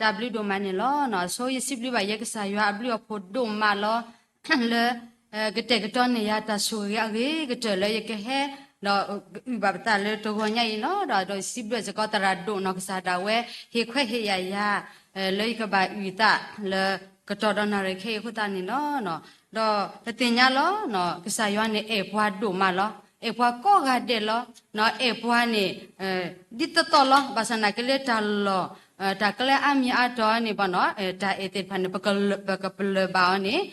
တၢ်ဘျုးဒိၣ်မးန့ၣ်လီၤ. ဆိယစံးဘျုးဘၣ်ယဲကစၢ်ယွၤအဘျုးအဖှိၣ်ဒိၣ်မးလီၤ. လၢ ကတဲာ်ကတီၤန့ၢ်ယၤတၢ်ဆိၣ်ဂ့ၤအဂ့ၤကတၢၢ်လၢယကဟဲ ဒီးအုၣ်ဘၣ်ပသးလၢတဂီၤညါအံၤလီၤ. ဒီးဒီးစံးဘျုးစ့ၢ်ကီးသရၣ်ဒိၣ်နီၢ်ကစၢ်ဒၣ်ဝဲ ဟ့ၣ်ခွဲးဟ့ၣ်ယာ်ယၤ လၢယကဘၣ်အုၣ်သးလၢကတီၢ်ဒီးနၣ်ရံၣ်ခဲအံၤအဃိသတးန့ၣ်လီၤ. ဒီးပသ့ၣ်ညါလီၤ ကစၢ်ယွၤန့ၣ်အဲၣ်ပှၤဒိၣ်မးလီၤ. အဲၣ်ပှၤကိးဂၤဒဲးလီၤ. အဲၣ်ပှၤန့ၣ် ဒ်သိးသိးလီၤ. ဘၣ်ဆၣ်နာ်က့လၢတၢ်လီၢ် တၢ်ကျဲအါမံၤအါတီၤန့ၣ်ဘၣ်နီၤ တၢ်အဲၣ်သ့ၣ်တဖၣ်န့ၣ် ပကပလၢၢ်ဘၣ်အီၤန့ၣ်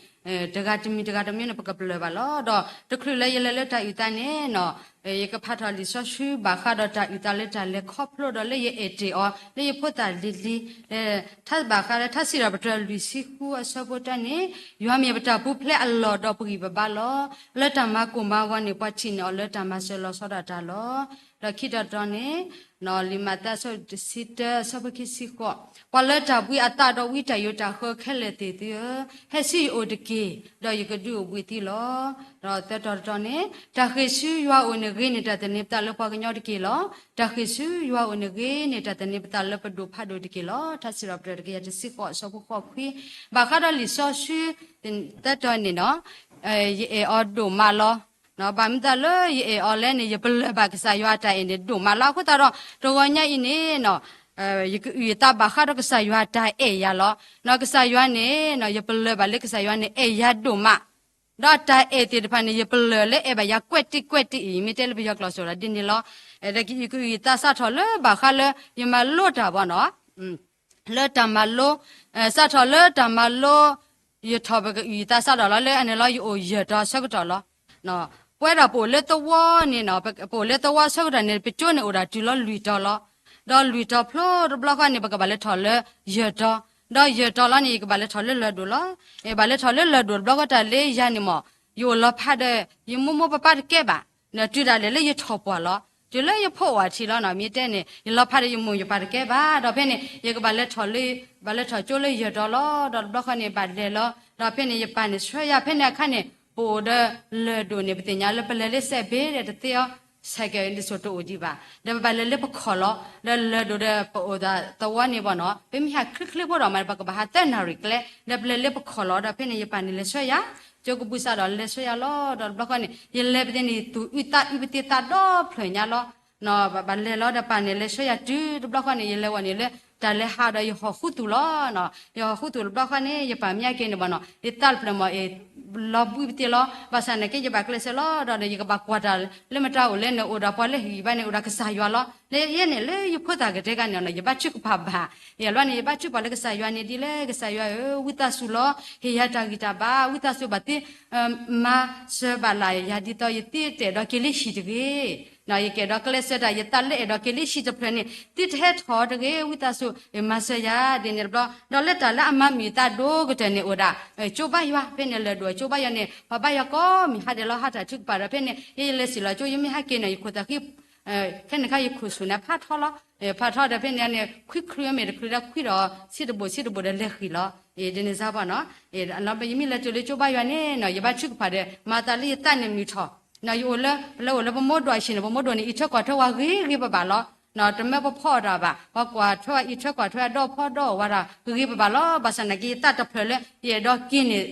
တဂၤတမံၤတဂၤတမံၤန့ၣ် ပကပလၢၢ်ဘၣ်လီၤ. ဒီးတချုးလၢယလဲၤလၢတၢ်အုၣ်သးန့ၣ်နီၤ ယကဖးထီၣ်လံာ်စီဆှံဘၣ်ဃးဒီးတၢ်အုၣ်သးလၢတၢ်လဲၤခီဖျိဒီးလၢယအဲၣ်တ့ၢ်အီၤ လၢယဖိသၣ်လံၤလံၤ ထါဘၣ်ဃးလၢထါစံးထီၣ်ပတြၢၤလွံၢ်ဆံဃုအဆၢဖိတၢန့ၣ် ယွၤမ့ၢ်ပတၢ်ပူၤဖျဲးအလီၢ်ဒီးပဂံၢ်ပဘါလီၤ. လၢတၢ်မၤကိၢ်မၤဂီၤန့ၣ် ပှၤထံၣ်န့ၢ်အီၤလၢတၢ်မၤစၢၤလီၤဆီဒၣ်တၢ်လီၤ. ဒီးခံတီၤတီၤန့ၣ် လံာ်မၤသဲအဆၢဒိၣ်တဆံတၢ အဆၢဖိခံဆံဃိး ပှၤလၢတၢ်ဘှံးအသးဒီးဝံတၢ်ယိးတၢ်ဃၢခဲလၢာ်သ့ၣ်သုဧၢ, ဟဲဆူယအိၣ်တက့ၢ်, ဒီးယကဒုးအိၣ်ဘှံးသုလီၤ. ဒီးသၢတီၤတတီၤန့ၣ် တၢ်ဃ့ၢ်ဆူယွၤအအိၣ်န့ၣ် ဂ့ၤန့ၢ်တၢ်သန့ၤပသးလၢပှၤကညီတက့ၢ်လီၤ. တၢ်ဃ့ၢ်ဆူယွၤအအိၣ်န့ၣ် ဂ့ၤန့ၢ်တၢ်သန့ၤပသးလၢပဒိၣ်ဖးဒိၣ်တက့ၢ်လီၤ. ထါစံးထီၣ်ပတြၢၤတကယၤတဆံဃိး အဆၢဖိဃိးခွံ, ဘၣ်ဃးဒီးလံာ်စီဆှံ သၢတီၤန့ၣ်နီၤ ယအဲၣ်အီၤဒိၣ်မးလီၤ. ဘၣ်မနုၤသးလၢယအဲၣ်အီၤလဲၣ်န့ၣ် ယပလၢၢ်ဘၣ်ကစၢ်ယွၤအတၢ်အဲၣ်န့ၣ်ဒိၣ်မးလီၤ. အဃိသတးဒီး တဂီၤညါအံၤန့ၣ်နီၤ ယကအုၣ်ယသးဘၣ်ဃးဒီးကစၢ်ယွၤအတၢ်အဲၣ်ယၤလီၤ. နီၤ ကစၢ်ယွၤန့ၣ်နီၤ ယပလၢၢ်ဘၣ်လၢကစၢ်ယွၤန့ၣ်အဲၣ်ယၤဒိၣ်မး, ဒီးအတၢ်အဲၣ်သ့ၣ်တဖၣ်န့ၣ် ယပလၢၢ်လၢအဲၣ်ဘၣ်ယၤကွဲးတံၢ်ကွဲးတံၢ်အံၤ မ့ၢ်တဲလၢပယီၤကျိာ်စ့ၢ်ကီးဒ်န့ၣ်လီၤ. ဒီးယကအုၣ်ယသးစးထီၣ်လၢဘၣ်ဃးလၢ ယမၤလိတၢ်ဘၣ်နီၤ လၢတၢ်မၤလိ စးထီၣ်လၢတၢ်မၤလိ ယထီၣ်ပကအုၣ်ယသးစးထီၣ်လီၤ လၢအန့ၣ်လီၤ ယအိၣ်ယဲၢ်တီၤဆၢကတီၢ်လီၤ. ပဝဲဒၣ်ပအိၣ်လၢသဝီန့ၣ်နီၤ ပအိၣ်လၢသဝီဆၢကတီၢ်န့ၣ် ပကၠိန့ၣ်အိၣ်ဒၣ်တုၤလီၤလွံၢ်တီၤလီၤ. ဒီးလွံၢ်တီၤဖျိတဘျီဃီန့ၣ် ပကဘၣ်လဲၤထီၣ်လၢယဲၢ်တီၤ, ဒီးယဲၢ်တီၤလီၤန့ၣ် ယကဘၣ်လဲၤထီၣ်လၢလၢၢ်ဒိၣ်လီၤ. ဘၣ်လဲၤထီၣ်လၢလၢၢ်ဒိၣ်တဘျီဃီတၢ်လၢယၤန့ၣ်မ့ၢ် ယအိၣ်လီၤဖးဒီး ယမိၢ်မိၢ်ပၢ်ပၢ်တကဲဘၣ် တုၤဒၣ်လဲာ်လၢယထီၣ်ပှၢ်လီၤ. တုၤလၢယဖိအိၣ်အထံးလီၤနီၤ မ့ၢ်တဲန့ၣ် ယလီၤဖးဒီးယမိၢ်ယပၢ်တကဲဘၣ် ဒီးဖဲန့ၣ် ယကဘၣ်လဲၤထီၣ်လၢ ဘၣ်လဲၤထီၣ်ကၠိလၢယဲၢ်တီၤလီၤ. ဒီးတဘျီဃီန့ၣ် ဘၣ်လဲၤလီၤ ဒီးဖဲန့ၣ် ယပၢ်န့ၣ်ဆှၢယၤ ဖဲန့ၣ်အခါန့ၣ် ပအိၣ်ဒီးလၢၢ်ဒိၣ်န့ၣ် ပသ့ၣ်ညါလၢပလဲၤလၢစဲးဘ့ၣ်ဒီးတသ့အီၤ ဆိုင်ကယ် ဒ်သိးတအိၣ်ဒံးဘၣ် ဒီးပဘၣ်လဲၤလၢပခီၣ်လီၤ. ဒီးလၢၢ်ဒိၣ်ဒီးပအိၣ်သးသဝီန့ၣ်ဘၣ်နီၤ ပမ့ၢ်ဟးချ့ချ့ဖိဒီးမး ပကဘၣ်ဟးသၢနၣ်ရံၣ်ကျဲ ဒီးပလဲၤလၢပခီၣ်လီၤ. ဒီးဖဲန့ၣ် ယပၢ်န့ၣ်လဲၤဆှၢယၤ ကၠိကဘူၣ်စးဒီးလဲၤဆှၢယၤလီၤ. ဒီးတဘျီဃီန့ၣ် ယလဲၤပသ့ၣ်န့ၣ် သူၣ်အုးသးအုးပသ့ၣ်သးဒီဖျၢၣ်ညါလီၤ. ဘၣ်လဲၤလီၤဒီးပၢ်န့ၣ်လဲၤဆှၢယၤတုၤတဘျီဃီန့ၣ် ယလဲၤဝဲန့ၣ်လၢ တၢ်လဲၤဟးဒီးယဟီၣ်ဃုသူၣ်လီၤ. ယဟီၣ်ဃုသူၣ်တဘျီဃီန့ၣ် ယပၢ်မ့ၢ်ဟဲက့ၤန့ၣ်ဘၣ်နီၤ ယသးတဖျၢၣ်မ့ၢ် လီၤဘှံးပသ့ၣ်လီၤ. ဘၣ်ဆၣ်နာ်က့ ယဘၣ်ကျဲးစၢးလီၤ ဒီးယကဘၣ်ကွၢ်တၢ်လၢမတၤအိၣ်လဲၣ်န့ၣ် အိၣ်ဒီးပှၤလၢဟံၣ်ဘါန့ၣ် အိၣ်ဒီးကစၢ်ယွၤလီၤ. လၢယဲန့ၣ်လၢယဖိသၣ်ကတဲဂၤန့ၣ်နီၤ ယဘၣ်ထုကဖၣ်ဘၣ် ယလွဲန့ၣ် ယဘၣ်ထုကဖၣ်လၢကစၢ်ယွၤန့ၣ်ဒ်လဲၣ် ကစၢ်ယွၤဧၢ ဝံသးစူၤလီၤ ဟ့ၣ်ယၤတၢ်ဂံၢ်တၢ်ဘါ ဝံသးစူၤဘၣ်သု မၤစၢၤဘၣ်လၢ်ယၤ ဒ်သိးယသ့တအဲၣ်ဒိးက့ၤလၢဟံၣ်တဂ့ၤ ယကအဲၣ်ဒိးကျဲးစၢးတၢ် ယသးလၢအဲၣ်ဒိးက့ၤလၢဟံၣ်တဖျၢၣ်န့ၣ် သုတဟဲထီၣ်တဂ့ၤ ဝံသးစူၤ မၤစၢၤယၤဒ်န့ၣ်တဘျီ ဒီးလၢတၢ်လၢအမၤမုာ်သးဒိၣ်ကတၢၢ်န့ၣ်အိၣ်ဒၣ် ကၠိဘါယွၤ ဖဲန့ၣ်လၢၢ်ဒိၣ် ကၠိဘါယွၤန့ၣ် ပှၤဘါယွၤကိးမုၢ်ဟါဒဲးလီၤ ဟးတၢ်ထုကဖၣ်ဒီး ဖဲန့ၣ် ယဲယလဲၤစံၣ်လီၤကၠိ ယမ့ၢ်ဟဲက့ၤန့ၣ် ယခိၣ်သးဃံ ခဲန့ၣ်ခါယခိၣ်ဆူၣ်န့ၣ် ဖးထီလီၤ ဖးထီဒီးဖဲန့ၣ်န့ၣ် ခွံချုးအမဲာ်တချုးဒီးခွံဒီး ဆံတဘိၣ်ဆံတဘိၣ်ဒီးလဲၤဃံၤလီၤ ဒ်န့ၣ်စါပှၤနီၤ ယမ့ၢ်လဲၤတုၤလၢကၠိဘါယွၤန့ၣ်နီၤ ယဘၣ်ထုကဖၣ်ဒီး မၤသးလၢယသးန့ၣ်မုာ်ထီၣ် ယအိၣ်လၢ ပလဲၤအိၣ်လၢပမိၢ်ဒိၣ်အဟံၣ်န့ၣ် ပမိၢ်ဒိၣ်န့ၣ် အံးထွဲကွၢ်ထွဲဝဲဂ့ၤဂ့ၤဘၣ်ဘၣ်လီၤ တမၢပဖီအီၣ်တၢ်ဘၣ် ပှၤကွၢ်ထွဲဝဲအံးထွဲကွၢ်ထွဲဒီးဖီဒီးအီၣ်ဝဲဒၣ်ဂ့ၤဂ့ၤဘၣ်ဘၣ်လီၤ ဘၣ်ဆၣ်နာ်က့ယသးတဖျၢၣ်လၢ ယအဲၣ်ဒိးက့ၤန့ၣ်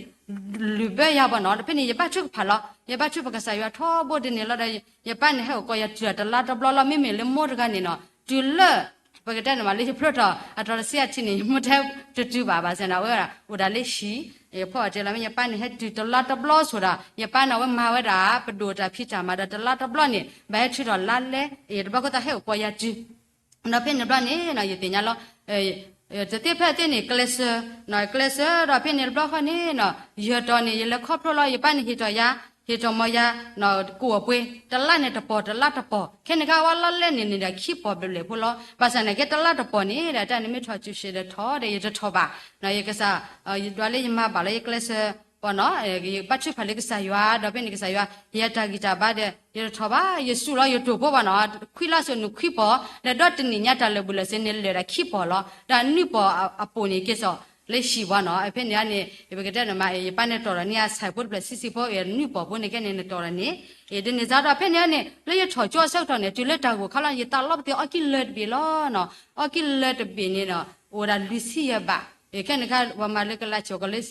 လုၢ်ဘၢယၤဘၣ်နီၤ ဖဲန့ၣ် ယဘၣ်ထုကဖၣ်လီၤ ယဘၣ်ထုကဖၣ်ကစၢ်ယွၤထီဘိဒ်န့ၣ်လီၤဒီး ယပၢ်န့ၣ်ဟဲအိၣ်ကိးယၤတုၤတလါတဘျီလီၤ မ့မ့ၢ်လၢမိၢ်တဂၤန့ၣ်နီၤ တုၤလၢ ပကတဲန့ၣ်မးလၢယဖျိထီၣ် အတီၤတဆံအထံးန့ၣ် ယမိၢ်တဟဲတတုၤဘၣ် ဘၣ်ဆၣ်န့ၣ် အဝဲဒၣ် အိၣ်ဒၣ်လၢဟံၣ် ယဖီအီၣ်တဲလီၤ မ့ၢ်ယပၢ်န့ၣ်ဟဲတုၤတလါတဘျီဆိဒၣ် ယပၢ်န့ၣ် အဝဲမၤဝဲဒၣ် ပဒိၣ်တၢ်ဖံးတၢ်မၤဒီးတလါတဘျီန့ၣ် ဘၣ်ဟဲထုးထီၣ်လါလဲ ယတဘျီဃီသးဟဲအိၣ်ကိးယၤတုၤ ဒီးဖဲန့ၣ်တဘျီန့ၣ် ယသ့ၣ်ညါလီၤ တသ့ဖဲသ့န့ၣ် ကျဲးစၢး ကျဲးစၢးဒီးဖဲန့ၣ်တဘျီဃီန့ၣ် ယဲၢ်တီၤန့ၣ် ယလဲၤခီဖျိလီၤ ယပၢ်န့ၣ်ဟ့ၣ်ထီၣ်ယၤ ဟ့ၣ်ထီၣ်မီၤယၤ ကိၣ်အပှ့ၤ တလါန့ၣ်တပီၢ် တလါတပီၢ် ခဲန့ၣ်ခါဝဲလါလဲန့ၣ်န့ၣ်ဒီးခံပီၢ်ဘျဲၣ်ဘျဲၣ်ဖိလီၤ ဘၣ်ဆၣ်န့ၣ်ကဲတလါတပီၢ်န့ၣ်ဒီး တၢ်န့ၣ်မ့ၢ်ထီၣ်စုစ့ၣ်ဒီးထီၣ်ဒီး ယတထီၣ်ဘၣ် ယကစၢ် ယဒွးလၢယမၤဘၣ်လီၤ ယကျဲးစၢးပီၢ်နီၤ ယဘၣ်ထုကဖၣ်လၢကစၢ်ယွၤ ဒီးဖဲန့ၣ်ကစၢ်ယွၤ ဟ့ၣ်ယၤတၢ်ဂံၢ်တၢ်ဘါဒီး ယတထီၣ်ဘၣ် ယစူၢ်လီၤယတိၢ်ဖိဘၣ်နီၤ ခွံလါစိၤနုာ်ခွံပီၢ် ဒီးဒီတနံၣ်ညါတၢ်လၢာ်ဘူၣ်လၢာ်စ့န့ၣ်လၢာ်ဒၣ်ခံပီၢ်လီၤ ဒီးနွံပီၢ်အပူၤန့ၣ်က့ၤစိာ်လၢဟံၣ်ဘၣ်နီၤ ဖဲန့ၣ်န့ၣ် ပကတဲန့ၣ်မး ယပၢ်န့ၣ်တီၢ်ဒီးန့ၢ်အ ဆိုင် ဖိတဖျၢၣ်ဆံဆံဖိ နွံပီၢ်ဖိန့ၣ်ကဲန့ၣ်နတီၢ်ဒီးန့ၣ် ဒ်န့ၣ်စါဒီးဖဲန့ၣ်န့ၣ် လၢယထီၣ်ကၠိအဆၢကတီၢ်န့ၣ် တုၤလၢတၢ်ဂိၢ်ခါလီၤ ယသးလီပသ့ၣ်အီၣ်ကံၢ်လၢတဘ့ၣ်လီၤ အီၣ်ကံၢ်လၢတဘ့ၣ်န့ၣ်ဒီး အိၣ်ဝဲဒၣ်လွံၢ်ဆံယဲၢ်ဘး, ခဲန့ၣ်ခါ ပှၤမၤလၢကလးဆိးကီးလၢ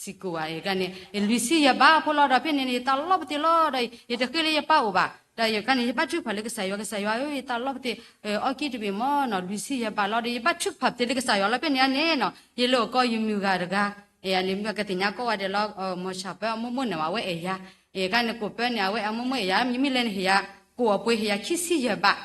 စံကိၣ်ဘၣ်, လွံၢ်ဆံယဲၢ်ဘးဖိလီၤ. ဒီးဖဲန့ၣ်န့ၣ် ယတၢ်လီၤပသ့ၣ်လီၤ, ဒီးယတဃ့လၢယပၢ်အိၣ်ဘၣ်, ဒီးယကန့ၣ် ယဘၣ်ထုကဖၣ်လၢကစၢ်ယွၤ, ကစၢ်ယွၤဧၢ, ယတၢ်လီၤပသ့ၣ် အီၣ်ကံၣ်တဘ့ၣ်မ့ၢ်နီၤ လွံၢ်ဆံယဲၢ်ဘးလီၤ. ဒီးယဘၣ်ထုကဖၣ်ပသ့ၣ်လၢကစၢ်ယွၤလီၤ. ဖဲန့ၣ်န့ၣ်နီၤ ယလၢအကီၢ်ယမုၢ်ဂၤတဂၤ, ယမ့ၢ်ကသ့ၣ်ညါကိးဂၤဒဲးလီၤ, မိၤၡးပၢအမိၢ်မိၢ်န့ၣ် အဝဲအဲၣ်ယၤ, ခါန့ၣ် ကိၣ်ပၢန့ၣ် အဝဲအမိၢ်မိၢ်အဲၣ်ယၤ, ယမ့ၢ်လဲၤန့ၣ် ဟ့ၣ်ယၤ ကိၣ်အပှ့ၤ ဟ့ၣ်ယၤခံဆံယဲၢ်ဘး,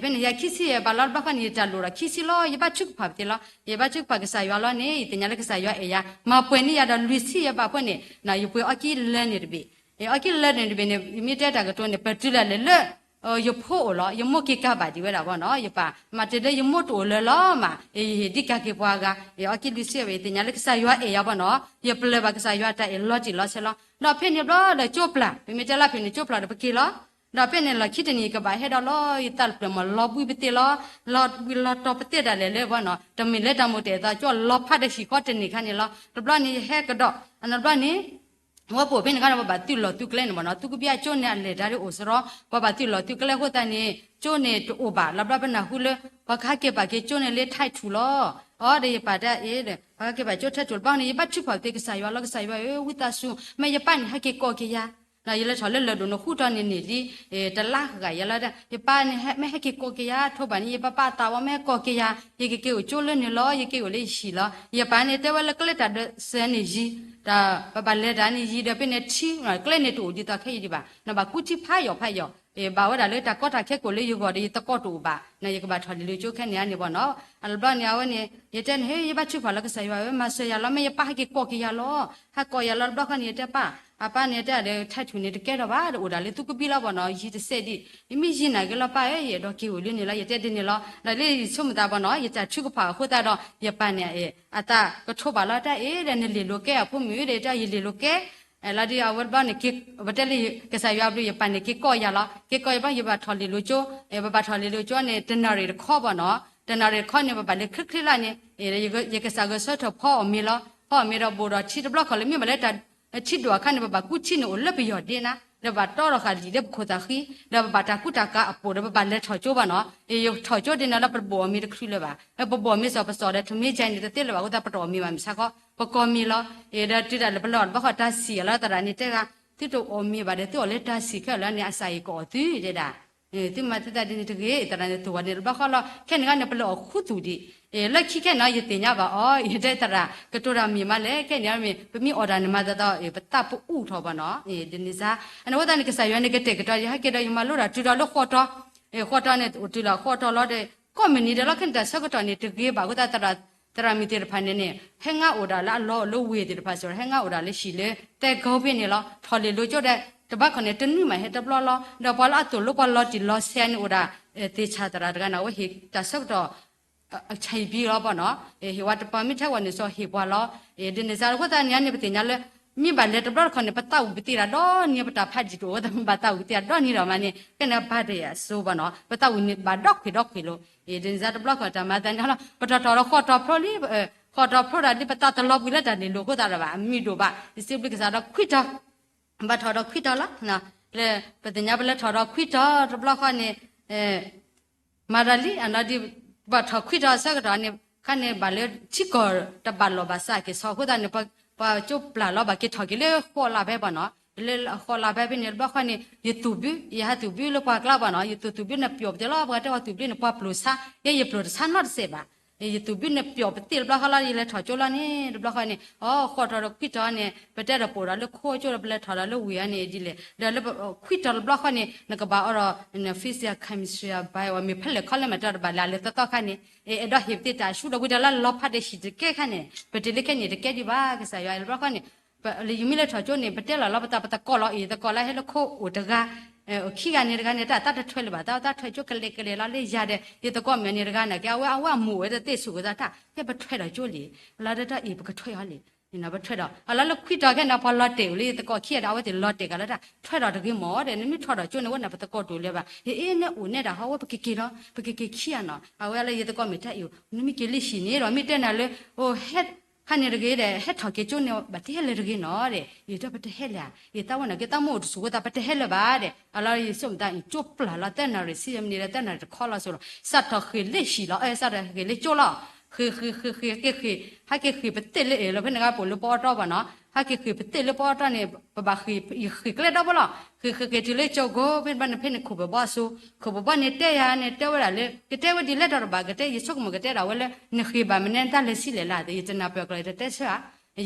ဖဲန့ၣ် ဟ့ၣ်ယၤခံဆံယဲၢ်ဘးလီၤ. တဘျီဃီန့ၣ် ယတၢ်လိၣ်ဒီးခံဆံလီၤ. ယဘၣ်ထုကဖၣ်ပသ့ၣ်လီၤ. ယဘၣ်ထုကဖၣ်ကစၢ်ယွၤလီၤန့ၣ် ယသ့ၣ်ညါလၢကစၢ်ယွၤအဲၣ်ယၤ, မၤပှဲၤန့ၢ်ယၤဒီးလွံၢ်ဆံယဲၢ်ဘးဖိန့ၣ် ယပှ့ၤအီၣ်ကံၣ်လၢန့ၣ်တဘ့ၣ်, အီၣ်ကံၣ်လၢန့ၣ်တဘ့ၣ်န့ၣ် ယမ့ၢ်တဲတၢ်ကတိၤန့ၣ် ပတုၤလၢလဲၤလၢ ယဖိအိၣ်လီၤ. ယမိၢ်က့ၤကးဘၣ်ဒံးဝဲဒၣ်ဘၣ်နီၤ, ယပၢ်မၤတ့ၢ်လၢယမိၢ်တအိၣ်လၢၤလီၤမး, ယဟ့ၣ်ဒံးကးက့ၤပှၤဂၤ, အီၣ်ကံၣ်လွံၢ်ဆံယဲၢ်ဘး ယသ့ၣ်ညါလၢကစၢ်ယွၤအဲၣ်ယၤဘၣ်နီၤ, ယပျၢၤဘၣ်ကစၢ်ယွၤတၢ်အဲၣ်လီၤတံၢ်လီၤဆဲးလီၤ. ဒီးဖဲန့ၣ်ဘျီဒီးကၠိပျၢ်, ပမ့ၢ်တဲလၢဖဲန့ၣ် ကၠိပျၢ်ဒီးပက့ၤလီၤ. ဒီးဖဲန့ၣ်လီၢ်ခံတနံၤ ယကဘၣ်ဟဲဒီးလီၤ ယတၢ်ပျၢၤမးလီၤဘှံးပသ့ၣ်လီၤ, လီၤဘှံးလီၤတီၤပသ့ၣ်ဒၣ်လဲာ်လၢဘၣ်နီၤ, တမ့ၢ်လၢတၢ်မိၣ်တဲာ်သးကၠိလီၤဖးဒီးဟံၣ်ဃီတနံၤခါန့ၣ်လီၤ. တဘျီန့ၣ် ယဟဲကဒီး, အနီတဘျီန့ၣ် ဝဲပအိၣ်ဖဲန့ၣ်ခါန့ၣ် ပဘၣ်သုးလီၢ်သုးကျဲန့ၣ်ဘၣ်နီၤ, သုကဘံၣ်အကၠိန့ၣ် အလဲၤတၢ်ဒ်အိၣ်စရီ, ပဘၣ်သုးလီၢ်သုးကျဲအဃိသတးန့ၣ် ကၠိန့ၣ်တအိၣ်ဘၣ်. လီၤဘျီပနၢ်ဟူလၢ ပှၤကဟဲက့ၤပာ်က့ၤကၠိန့ၣ်လၢ ထၢၣ်ထူၣ် လီၤ. အီၤဒီးယပၢ်တဲအီၤ, ပှၤကဟဲက့ၤပာ်ကၠိထၢၣ်ထူၣ်လီၤ. ဘျီန့ၣ် ယဘၣ်ထုကဖၣ်ပသ့ၣ်ကစၢ်ယွၤလီၤ, ကစၢ်ယွၤဧၢ, ဝံသးစူၤ မ့ၢ်ယပၢ်န့ၣ် ဟဲက့ၤကိးက့ၤယၤ ယလဲၤထီၣ်လၢလၢၢ်ဒိၣ်န့ၣ် ဃုတီၤန့ၣ်န့ၣ်လံ, တလါဃာ်ယၤလီၤ, ယပၢ်န့ၣ် မ့ၢ်ဟဲက့ၤကိးက့ၤယၤ ထိးဘၣ်န့ၣ် ယပၢ်ပၢ်သးဝဲ မ့ၢ်ဟဲကိးက့ၤယၤ ယကက့ၤအိၣ်ကၠိလၢန့ၣ်လီၤ, ယက့ၤအိၣ်လၢယဟံၣ်လီၤ. ယပၢ်န့ၣ်တဲဝဲလၢကျဲတၢ်ဒၢးစၢၤန့ၣ်ယံၤ, ဒီးပဘၣ်လဲၤတၢ်န့ၣ်ယံၤဒီး ဖဲန့ၣ်ထံ ကျဲန့ၣ်တအိၣ်ဒ်သိးခဲအံၤဒံးဘၣ်, နဘၣ်ကူထံဖးယီၤဖးယီၤ, ဘၣ်ဝဲဒၣ်လၢတၢ်ကီတၢ်ခဲကိးလၢယဂီၢ်ဒီး ယသကိးတအိၣ်ဘၣ်, ယကဘၣ်ထီၣ်လံၤလိၤကၠိခဲန့ၣ်န့ၣ်ဘၣ်နီၤ. အလီၤဘျီန့ၣ် အဝဲန့ၣ် ယတဲန့ၣ် ဟ့ ယဘၣ်ထုကဖၣ်လီၤကစၢ်ယွၤဧၢ, မၤစၢၤယၤလီၤ, မ့ၢ်ယပၢ်ဟဲက့ၤကိးက့ၤယၤလီၤ, ဟဲကိးယၤလီၤ. တဘျီဃီန့ၣ် ယတဲပၢ်, အပၢ်န့ၣ်တဲဒီး ထၢၣ်ထူၣ်န့ၣ် တကဲထီၣ်ဘၣ်ဒီး အိၣ်ဒၣ်လၢသုကဘံလီၤဘၣ်နီၤ, ယံၤတစဲးဒံး, ယမ့ၢ်ယံၤနာ်က့ၤလီၤပၢ်ဧၢ, ယအဲၣ်ဒိးက့ၤအိၣ်လၢန့ၣ်လီၤ, ယတဲဒ်န့ၣ်လီၤ. ဒီးလၢယဆိကမိၣ်သးဘၣ်နီၤ ယတၢ်ထုကဖၣ်အဃိသတးဒီး ယပၢ်န့ၣ် အသးကထိးဘၣ်လီၤ, တၢ်အံၤဒီး နလံၤလိၤကဲအဖိမုၣ်ဒီး တၢ်ယလံၤလိၤကဲ လီၤဒီး အဝဲတဘျီန့ၣ် ပတဲလၢကစၢ်ယွၤဘျုး ယပၢ်န့ၣ်က့ၤကိးယၤလီၤ, က့ၤကိးယၤဘျီ ယဘၣ်ထီၣ်လံၤလိၤကၠိ, ပဘၣ်ထီၣ်လံၤလိၤကၠိန့ၣ် တနၣ်ရံၣ်တခီဘၣ်နီၤ, တနၣ်ရံၣ်တခီန့ၣ် ပဘၣ်လဲၤချ့ချ့လၢန့ၣ်, ယကစၢ်ဂဲၤဆၢထၢၣ်ဖီအီၣ်မ့ၤလီၤ, ဖီအီၣ်မ့ၤဒီးဘိၣ်ဒီးထံတဘျီဃီလၢ မ့ၢ်ဘၣ်လၢတၢ် ထံဒိၣ်အခါန့ၣ် ပဘၣ်ကူထံန့ၣ် အိၣ်လၢပယီၤဒ့နၤ, ဒီးဘၣ်တီထီၣ်ဃာ်လံာ်လၢပခိၣ်သးဃံ, ဒီးပဘၣ်တၢ်ကူတၢ်ကၤအပိာ်ဒီး ပဘၣ်လဲၤထီၣ်ကၠိဘၣ်နီၤ, ယထီၣ်ကၠိဒ်န့ၣ်လၢပဘိၣ်အီၣ်မ့ၤတချုးလၢၤဘၣ်, ပဘိၣ်အီၣ်မ့ၤစီၤပစီၤဒီး ထမ့ၢ်ကန့ၣ် တသ့လၢၤဘၣ်အဃိသတး ပတအီၣ်မ့ၤဘၣ်မ့ၢ်ဆါခီ, ပကီၢ်မ့ၤလီၤ, ဒီးတုၤဒၣ်လဲာ်ပလၢအီၤတဘျီဃီ တၢ်စံၣ်အလီၤသရၣ်န့ၣ်တဲဂၤ, သုတအီၣ်မ့ၤဘၣ်ဒီး သုအီၣ်လၢတၢ်စံၣ်ခဲလၢာ်န့ၣ် အစၢ်အံၤကအီၣ်သုတဲဒၣ် သုမၤသုသးဒ်န့ၣ်တဂ့ၤ, သရၣ်န့ၣ်သိၣ်ဝဲန့ၣ်တဘျီဃီလီၤ, ခဲန့ၣ်ဂၤန့ၣ် ပလဲၤအီၣ်ခူသူၣ်ဒံး, လၢခံခဲန့ၣ် ယသ့ၣ်ညါဘၣ်အီၤ, ယတဲသရၣ် ကတိၤတၢ်မ့ၢ်မးလဲၣ်, ခဲန့ၣ်မ့ၢ် ပမ့ၢ်အီၣ်တၢ်န့ၣ်မၤသးသီ ပသးပအူထီၣ်ဘၣ်နီၤ, ဒ်န့ၣ်စါ, အန့ၣ်အဃိသတးန့ၣ် ကစၢ်ယွၤန့ၣ်ကတဲာ်ကတီၤ ယဟဲက့ၤဒီးယမၤလိတၢ်တုၤဒီးလၢဃိးတီၤ, ဃိးတီၤန့ၣ် အိၣ်တုၤလီၤဃိးတီၤလီၤဒီး ကိးမုၢ်နံၤဒီးလီၤ ခဲန့ၣ်တၢ်ဆၢကတီၢ်န့ၣ် တဂ့ၤဘၣ်အဃိသတး သရၣ်မုၣ်သ့ၣ်တဖၣ်န့ၣ်န့ၣ် ဟဲငါအိၣ်ဒၣ်လၢအလီၢ်အိၣ်လၢဝ့ၢ်သ့ၣ်တဖၣ်စ့ၢ်ကီး ဟဲငါအိၣ်ဒၣ်လၢဟံၣ်လၢ တဲကီဖဲန့ၣ်လီၤ, ထီၣ်လံၤလိၤကၠိဒီး တဘၣ်ခီန့ၣ် တနွံမးဟဲတဘျီလီၤ, ဒီးပှၤလၢအသိၣ်လိပှၤလီၤတံၢ်လီၤဆဲးန့ၣ်အိၣ်ဒၣ် သ့ၣ်ဆၣ်သရၣ်တဂၤန့ၣ် အဝဲဟ့ၣ်တၢ်ဆၢကတီၢ် အဆံးဘံလီၤဘၣ်နီၤ, ဟ့ၣ်ဝဲတပၤမ့ၢ်ထဲဝဲန့ၣ်စီၤဟ့ၣ်ပှၤလီၤ, ဒ်န့ၣ်စါအဃိသတးန့ၣ်န့ၣ် ပသ့ၣ်ညါလၢ မ့ၢ်ဘၣ်လဲၤတဘျီတခီန့ၣ် ပသးဝံၣ်ပသ့ၣ်တၢ်ဒီနံၤ ပတၢ်ဖးဒံးတအိၣ် ပဘၣ်သးဝံၣ်ပသ့ၣ်တၢ်ဒီနံၤဒီးမးန့ၣ် ကဲန့ၣ်ဘၣ်ဒဲးအစိဘၣ်နီၤ, ပသးဝံၣ်န့ၣ်ဘၣ်ဒီခွံးဒီခွံးလိၤ, ဒ်န့ၣ်စါတဘျီတခီတၢ်မၤသးန့ၣ်လီၤ, ပထီၣ်ထီၣ်ဒီးဃိးတီၤဖျိလံ, ဃိးတီၤဖျိဒီးဒ်ပသးတလီၤဘှံးလၢတၢ်လံၤလိၤအဃိသတးဒီးဘၣ် အမံၤဒိၣ်ဘၣ်, ယစံးဘျုးကစၢ်ဒီးခွံတီၤ ဘၣ်ထီၣ်ဒီးခွံတီၤလီၤ, လၢပသ့ၣ်ညါပလဲၤထီၣ်ဒီးခွံတီၤတဘျီဃီန့ၣ် မၤဒီးလံ အနီၢ်ဒ် ဘၣ်ထီၣ်ခွံတီၤအဆၢကတီၢ်န့ၣ် ခါန့ၣ်ဘၣ်လၢထံကီၢ်တဘၣ်လီၢ်ဘၣ်စးက့ၤဆီအဃိသတးန့ၣ် ပှၤကၠိပျၢ်လီၤဘၣ်က့ၤထီၣ်က့ၤလၢဃိးလါဖဲဘၣ်နီၤ, လၢဃိးလါဖဲဖဲန့ၣ်တဘျီဃီန့ၣ် ယသူၣ်ဘု ယဟးသူၣ်ဘုလၢပှၤကျါဘၣ်နီၤ, ယသူၣ်သူၣ်ဘုန့ၣ်ပျီၣ်ပသ့ၣ်လီၤ, ပှၤတဲဝဲသူၣ်ဘုန့ၣ်ပှၤပျိာ်ဆါ, ယဲယပျိာ်တဆါနီတစဲးဘၣ် ယသူၣ်ဘုန့ၣ်ပျီၣ်ပသ့ၣ်တဘျီဃီလီၤ, ယလဲၤထီၣ်ကၠိလီၤန့ၣ် တဘျီဃီန့ၣ် အိ ဃိးတီၤဒီးခွံတီၤန့ၣ် ပတဲဒီးပအိၣ်ဒီးလၢခိကၠိဒီး ပလဲၤထီၣ်ဒီးလၢဝ့ၢ်အံၤန့ၣ်ဒ်လဲၣ်, ဒီးလၢခွံတီၤတဘျီဃီန့ၣ် နကဘၣ်အိၣ်ဒီး physics chemistry bio မ့ၢ်ဖဲလဲၣ်ခီလၢမ့ၢ်တၢ်တဘၣ်လဲၣ် အလဲၤသီသီခါန့ၣ် အဲၣ်ဒိးဟ့ၣ်ပသ့ၣ်တၢ်ဆူဒီးဝံၤဒီးလၢလီၤဖးဒီးဟံၣ်တကဲခါန့ၣ် ပတုၤလၢခဲန့ၣ်တကဲဒံးဘၣ် ကစၢ်ယွၤအဲၣ်တဘျီဃီန့ၣ် လၢယမ့ၢ်လဲၤထီၣ်ကၠိန့ၣ် ပတဲလီၤလီၤပသးပသကိးလီၤအံၤ သကိးလၢဟဲလၢခိအိၣ်တဂၤ ခံဂၤန့ၣ်တဂၤန့ၣ် တၢ်သးတထွဲလၢၤဘၣ် သးသးထွဲကၠိကလဲာ်ကလဲာ်လီၤလၢယၤဒီး ယသကိးမ့ၢ်န့ၣ်တဂၤန့ၣ် ကဲအဝဲအဝဲအမိၢ်ဝဲတသ့ၣ်ဆူၣ်ဝဲသးတၢ် ကဲပထွဲဒီးကၠိလံ လီၤဒီးတၢ်အံၤပကထွဲအီၤလံ ပထွဲဒီး အလီၤလၢခွံတီၤခဲန့ၣ် ပှၤလီၤတဲာ်အိၣ်လၢယသကိးခံဂၤဒီး အဝဲသ့ၣ်လီၤတဲာ်ကလီၤတၢ် ထွဲဒီးတဂ့ၤမ့ၢ်ဒီး နမ့ၢ်ထွဲဒီးကၠိန့ၣ် ဝဲန့ၣ်ပသကိးတအိၣ်လၢၤဘၣ် အ့ အ့ နအိၣ်နဲဒၣ်ဟီဝဲ ပကက့ၤလီၤ ပကက့ၤခံဂၤနီၤ အဝဲလၢယသကိးမ့ၢ်တၢ်အံၤ နမ့ၢ်က့ၤလၢဟံၣ်န့ၣ်ဒီး မ့ၢ်တဲနၤလၢ အိ ဟဲ ခါန့ၣ်တဂ့ၤဒီး ဟဲထီၣ်က့ၤကၠိန့ၣ် ဘၣ်တဟဲလၢၤတဂ့ၤနီၤဒီး ယတဲပတဟဲလၢၤဧါ ယသးဝဲန့ၣ်က့ သးမိၢ်အိၣ်တဆူၣ်ဝဲသး ပတဟဲလၢၤဘၣ်ဒီး အလီၤယဆိကမိၣ်သး ကၠိပျၢ်လီၤ သၢနၣ်ရံၣ်ဆံမံးနံးဒီး သၢနၣ်ရံၣ်တခီလီၤဆိလီၤ စးထီၣ်ဃ့ၢ်လၢဟံၣ်လီၤ အ စးထီၣ်ဃ့ၢ်လၢကၠိလီၤ ဃ့ၢ်ဃ့ၢ်ဃ့ၢ်ဃ့ၢ် ဟဲက့ၤဃ့ၢ်, ဟဲက့ၤဃ့ၢ်ပသ့ၣ်လၢအၢၣ်လီၤဖဲန့ၣ်ဂၤ ပိာ်လၢပအီတီဘၣ်နီၤ, ဟဲက့ၤဃ့ၢ်ပသ့ၣ်လၢပအီတီန့ၣ် ပဘၣ်ဃ့ၢ်, ယဃ့ၢ်ကျဲဒီဘိလီၤ, ဃ့ၢ်ဃ့ၢ်ဃ့ၢ်တုၤလၢကၠိကိ ဖဲန့ၣ်ဘၣ်န့ၣ်ဖဲန့ၣ်ခိၣ်ပဘီအစိ, ခိၣ်ပဘီန့ၣ်တဲယၤန့ၣ် တဲဝဲဒၣ်လၢ ကတဲဝဲဒ်လဲၣ်တၢ်တဘၣ် ကတဲ ယဆိကမိၣ်ကတဲဒၣ်ဝဲလၢ နဃ့ၢ်ဘၣ်မနုၤတၢ်လဲၤဆံးလဲၤလၢ်သ့ ယတနၢ်ပၢၢ်ကျီၢ် ယတတဲဆၢဧါ,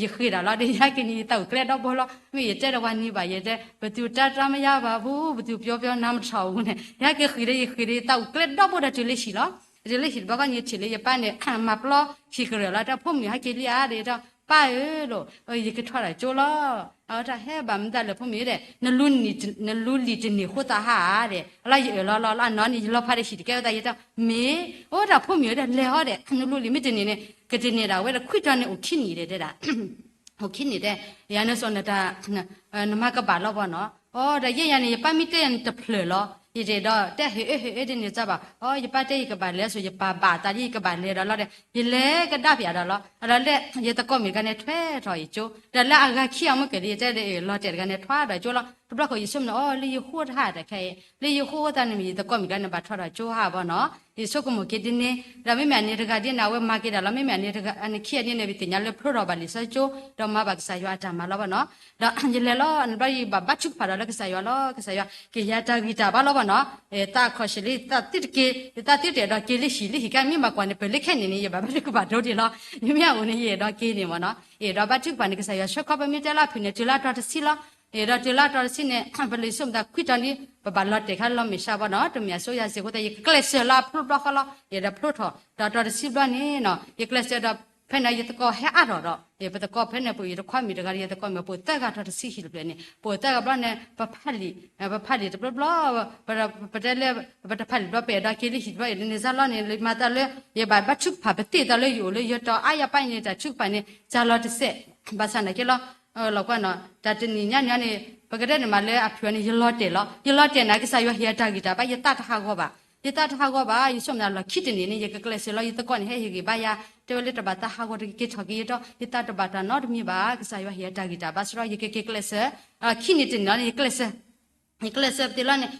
ယဃ့ၢ်ဒၣ်လီၤဒီး ယဟဲက့ၤန့ၣ် ယသးအိၣ်ကျဲဒီဘိလီၤ, မ့ၢ်ယတဲဒီးပှၤန့ၢ်ဘၣ် ယတဲ ဘယ်သူတတ်မှတ်ရပါဘူး, ဘယ်သူပြောပြောနားမထောင်ဘူးန့ၣ် ယဟဲက့ၤဃ့ၢ်ဒီး ယဃ့ၢ်ဒီး ယသးအိၣ်ကျဲဒီဘိဒီးတုၤလၢဟံၣ်လီၤ, တုၤလၢဟံၣ်တဘျီဃီန့ၣ် ယထံၣ်လၢယပၢ်န့ၣ် မၤပျီဟံၣ်ကရၢၢ်လီၤ တဲဖိမုၣ်ဟဲက့ၤလံဧါဒီး ယတဲ ပၢ်ဧၢလိၤ ယကထီၣ်တၢ်ကၠိလီၤ, အဝဲတၢ်ဟဲဘၣ်မတၤလဲၣ်ဖိမုၣ်ဒီး နလူလံၤတန့ၢ်ဃိသးဟါဧါဒီး အလီၢ်ယအၢၣ်လီၤလီၤလီၤ အနီၢ်န့ၣ် ယလီၤဖးဒီးဟံၣ်တကဲဝဲသး ယတဲ မ့ၢ် အိၣ်တၢ်ဖိမုၣ်ဧၢဒီး လဲၤဟီဒီး နလူလံၤမ့ၢ်တန့ၢ်န့ၣ် ကတန့ၢ်ဒၣ်ဝဲဒီး ခွံတီၤန့ၣ်အိၣ်ခံနံၣ်ဒီးတဲဒၣ် အိၣ်ခံနံၣ်တဲ ယၤန့ၣ်စိၤနတၢ် နမၤကဘၣ်လီၤဘၣ်နီၤ, အိၣ်ဒီးယဲယၤန့ၣ် ယပၢ်မ့ၢ်တဲယၤန့ၣ်တဖျၢၣ်လီၤ, ယတအဲၣ်ဒိးတဲဟ့ၣ်အၢဟ့ၣ်အၢဒ်န့ၣ်တဘၣ်, အိၣ် ယပၢ်တဲယကဘၣ်လဲၤစိၤ ယပာ်ဘၣ်အသးလၢယကဘၣ်လဲၤဒီးလီၤဒီး ယလဲၤကဒါဖၠးဒီးလီၤ, အဒီးလၢယသကိးမုၣ်တဂၤန့ၣ် ထွဲထီၣ်အံၤကၠိ ဒီးလၢအဂၤခံအမုၢ်ကဲၤလံ ယတဲဒီး လီၤတဲာ်တဂၤန့ၣ် ထွဲဒီးကၠိလီၤ, တဘျီဃီယဆိကမိၣ်န့ၣ် အိၣ် လၢယဃိတဟါတခါအံၤ လၢယဃိသးန့ၣ်မ့ၢ် ယသကိးမုၣ်တဂၤန့ၣ် ဘၣ်ထွဲထီၣ်ကၠိဟါဘၣ်နီၤ, ယဆိကမိၣ်က့ၤဒ်န့ၣ်, ဒီးမ့မ့ၢ်အန့ၣ်တဂၤဒ်န့ၣ် အဝဲမၤက့ၤဒၣ်လီၤ, မ့မ့ၢ်အန့ၣ်တဂၤ အန့ၣ်ခံအန့ၣ်န့ၣ် ပသ့ၣ်ညါလၢဖျိထီၣ်ဘၣ်လံာ်စီဆှံကၠိ ဒီးမၤဘၣ်ကစၢ်ယွၤအတၢ်မၤလီၤဘၣ်နီၤ, ဒီးယလဲၤလီၤ န့ၣ်ဘျီယဘၣ်ဘါထုကဖၣ်ဒီးလၢကစၢ်ယွၤလီၤ, ကစၢ်ယွၤ က့ၤယၤတၢ်ဂံၢ်တၢ်ဘါလီၤဘၣ်နီၤ, သးအခီၣ်ဆ့ၣ်လံ သးသ့တက့ၤ သးသ့တအဲၣ်ဒိးက့ၤလၢဟံၣ်လၢဟံၣ်ကါ မ့ၢ်ဘၣ်ကွၢ်န့ၣ် ပၢၢ်လၢခဲန့ၣ်န့ၣ် ယဘၣ်ဘါထုကဖၣ်ဒိဒ်လီၤ, မ့မ့ၢ်အအိၣ်န့ၣ် ယအဲၣ်ဒိးက့ၤန့ၣ်မ့ၢ်နီၤ, အဲၣ်ဒိးဘါထုကဖၣ်န့ၣ် ကစၢ်ယွၤဆှၢခီပမ့ၢ်တဲလၢဖုၣ်န့ၣ် တုၤလၢအတီၤတဆံလီၤ, အဲၣ်ဒိးတုၤလၢအတီၤတဆံန့ၣ် ပလၢယဆိကမိၣ်သးခွံတီၤလံ ပဘၣ်လီၤတဲာ်ခါလၢလီၤမဲာ်ဆှးဘၣ်နီၤ, တမ့ၢ်အစိယၤစ့ၢ်ကီးသး ယကကျဲးစၢးလၢအဖျိတဘျီဃီလီၤ, အဲၣ်ဒိးဖျိထီၣ် ဒီးတီၤတဆံဘျီန့ၣ်နီၤ ယကျဲးစၢးဒီး ဖဲန့ၣ်ယသကိးဟဲအါထီၣ်ဒီး ပသကိးဖဲန့ၣ် ပယသကိးမုၣ်တဂၤဒီး ယသကိးမုၣ် ပအိၣ်သၢဂၤတီၤတဆံဟံၣ်တဖျၢၣ်န့ၣ် ပအိၣ်သၢဂၤဘျီန့ၣ် ပဖးလံာ်, ပဖးလံာ်တဘျီဘျီ ပတဲလၢ ပတဖးလံာ်ဘျီ ပအဲၣ်ဒိးက့ၤလၢဟံၣ်တဘျီ အံၤန့ၣ်စ့ၢ်လီၤန့ၣ် မၤသးလၢ ယဘၣ်ဘါထုကဖၣ်ပသ့ၣ်သးလၢယအိၣ်လၢယတီၤအါယၤပၢ်န့ၣ် တၢ်ထုကဖၣ်န့ၣ် စှၤလီၤတစဲး, ဘၣ်ဆၣ်နာ်က့လီၤ လီၤကွၢ်နီၤ တၢ်တနံၤညါန့ၣ်န့ၣ် ပကတဲန့ၣ်မးလၢအဖုၣ်န့ၣ် ယလီၤတဲာ်လီၤ, ယလီၤတဲာ်န့ၣ် ကစၢ်ယွၤဟ့ၣ်အတၢ်ဂံၢ်တၢ်ဘါ ယသးတဟးဂီၤဘၣ်, ယသးတဟးဂီၤဘၣ် ယဆိကမိၣ်လီၤခံတနံၤန့ၣ် ယကကျဲးစၢးလီၤ ယသကိးန့ၣ် ဟဲဟ့ၣ်ဂံၢ်ဘါယၤ တဲဝဲလၢတဘၣ်သးဟးဂီၤတက့ၤ က့ၤထီၣ်က့ၤယတီၤ ယသးတဘၣ်တၢ်နီတမံၤဘၣ် ကစၢ်ယွၤဟ့ၣ်အတၢ်ဂံၢ်တၢ်ဘါစ့ၢ်ကီး ယကက့ၤကျဲးစၢး, ခံနံၤတနံၤလီၤန့ၣ် ယကျဲးစၢး ယကျဲးစၢးပသ့ၣ်လီၤန့ၣ်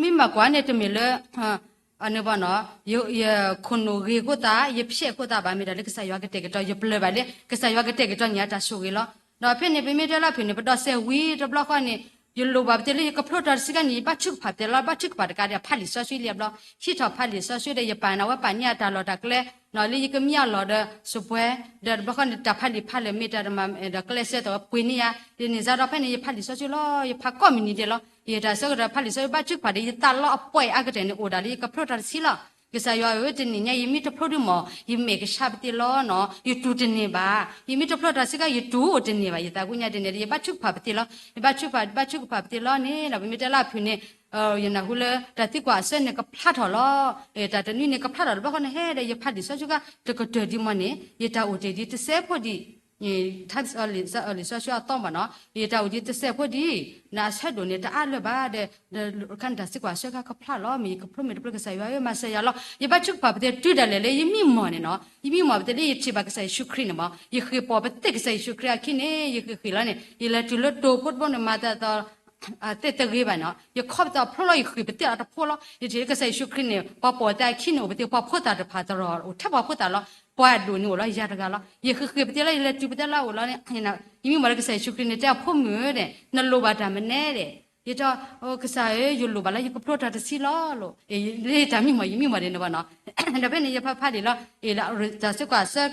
မ့ၢ်မၤကွၢ်န့ၣ် တမ့ၢ်လၢ အန့ၣ်ဘၣ်နီၤ ယခိၣ်နူာ်ဂ့ၤအဃိသတး ယဖျဲးအဃိသတးဘၣ် မ့ၢ်ဒၣ်လၢကစၢ်ယွၤကတဲာ်ကတီၤ ယပျၢၤဘၣ်လၢ ကစၢ်ယွၤကတဲာ်ကတီၤန့ၣ် အတၢ်ဆိၣ်ဂ့ၤလီၤ. ဒီးဖဲန့ၣ် ပမ့ၢ်တဲလၢဖုၣ်န့ၣ် ပဒိးစဲးဝံၤတဘျီဃီန့ၣ် ယလိၣ်ဘၣ်ပသ့ၣ်လၢယကဖျိတီၤတဆံခါန့ၣ် ယဘါထုကဖၣ်ပသ့ၣ်လီၤ. ဘါထုကဖၣ်တကးဒီး ဖးလံာ်စီဆှံလံအဘျီ ဟံးထီၣ်ဖးလံာ်စီဆှံဒီး ယပာ်န့ၢ်ဝဲပာ်န့ၢ်အတၢ်လီၢ်တၢ်ကျဲ လၢယကမံအလီၢ်ဒီးစပွဲ ဒီးတဘျီဃီန့ၣ် တၢ်ဖးလံာ်ဖးလၢာ်မ့ၢ်တၢ်တမၤဒီး ကျဲးစၢးတပှ့ၤန့ၢ်ယၤ ဒ်န့ၣ်စ့ၢ်ဒီး ဖဲန့ၣ် ယဖးလံာ်စီဆှံလီၤ. ယဖးကိးမုၢ်နံၤဒဲးလီၤ. ယတၢ်ဆၢကတီၢ်ဖးလံာ်စီဆှံ ဘါထုကဖၣ်ဒီး ယသးလီအပှဲၤအါကတၢၢ်န့ၣ် အိၣ်ဒၣ်လၢယကဖျိတီၤတဆံလီၤ. ကစၢ်ယွၤဧၢ တနံၤညါ ယမ့ၢ်တဖျိဒုမး ယမဲာ်ကဆှးပသ့ၣ်လီၤနီၤ ယတူၢ်တန့ၢ်ဘၣ်. ယမ့ၢ်တဖျိတီၤတဆံခါ ယတူၢ်အိၣ်တန့ၢ်ဘၣ် ယသးပူၤညါဒ်န့ၣ်ဒီး ယဘါထုကဖၣ်ပသ့ၣ်လီၤ. ယဘါထုကဖၣ် ဘါထုကဖၣ်ပသ့ၣ်လီၤန့ၣ် ပမ့ၢ်တဲလၢအဖုၣ်န့ၣ် ယနၢ်ဟူလၢ တၢ်သံကွၢ်အဆၢန့ၣ်ကဖျါထီၣ်လီၤ. တၢ်တနွံန့ၣ်ကဖျါထီၣ်တဘျီဃီန့ၣ် ဟဲဒီးယဖးလံာ်စီဆှံခါ တကတၢၢ်ဒံးမးန့ၣ် ယတၢ်အိၣ်တ့ၢ်ဒံးတစဲးဖိဒံး လံာ်စီဆှံအသီမးနီၤ ယတၢ်အိၣ်ဒံးတစဲးဖိဒံး နအဆၢဒိၣ်န့ၣ် တအါလၢၤဘၣ်ဒီး ခါန့ၣ်တၢ်သံကွၢ်အဆၢခါကဖျါလီၤ မ့ၢ်ယကဖျိမ့ၢ်တဖျိ ကစၢ်ယွၤဧၢ မၤစၢၤယၤလီၤ. ယဘါထုကဖၣ်ပသ့ၣ်တုၤဒၣ်လဲာ်လၢယမံမီၢ်ပသ့ၣ်လၢယထံၣ်ဘၣ်ကစၢ်ယ့ၣ်ၡူးခရံာ်န့ၣ်မး ယဃ့ၢ်ပီၢ်ပသ့ၣ်ကစၢ်ယ့ၣ်ၡူးခရံာ်အခံန့ၣ် ယဃ့ၢ်ဃ့ၢ်လီၤန့ၣ် ယလဲၤတုၤလၢတိၤဖိတဘိန့ၣ် မၤသးသီ သ့ၣ်တဂ့ၤဘၣ်နီၤ ယခီပသးဖျိလီၤ ယဃ့ၢ်ပသ့ၣ်လီၤတဖိလီၤ. ယထံၣ်လၢကစၢ်ယ့ၣ်ၡူးခရံာ်န့ၣ် ပှၤပိာ်သးအခံန့ၣ် အိၣ်ပသ့ၣ်ပှၤဖိသၣ်တဖၣ်တရီၤ အိၣ်ထဲပှၤဖိသၣ်လီၤ. ပှၤဒိၣ်န့ၣ်အိၣ်လီၤ ယၤတဂၤလီၤ. ယဃ့ၢ်ဃ့ၢ်ပသ့ၣ်လီၤ ယလဲၤတုၤပသ့ၣ်လီၤအိၣ်လီၤန့ၣ် ယမံမီၢ်ဒီးကစၢ်ယ့ၣ်ၡူးခရံာ်န့ၣ် တဲအဖိမုၣ်ဧၢ န့ၣ် နလိၣ်ဘၣ်တၢ်မနုၤဒီး ယတဲ ကစၢ်ဧၢ ယလိၣ်ဘၣ်လၢယကဖျိတီၤတဆံလီၤလိၤ လၢယတၢ်မံမီၢ် ယမံမီၢ်ဒ်န့ၣ်ဘၣ်နီၤ ဒီးဖဲန့ၣ် ယဖးဖးလံာ်လီၤ တၢ်သံကွၢ်အဆၢ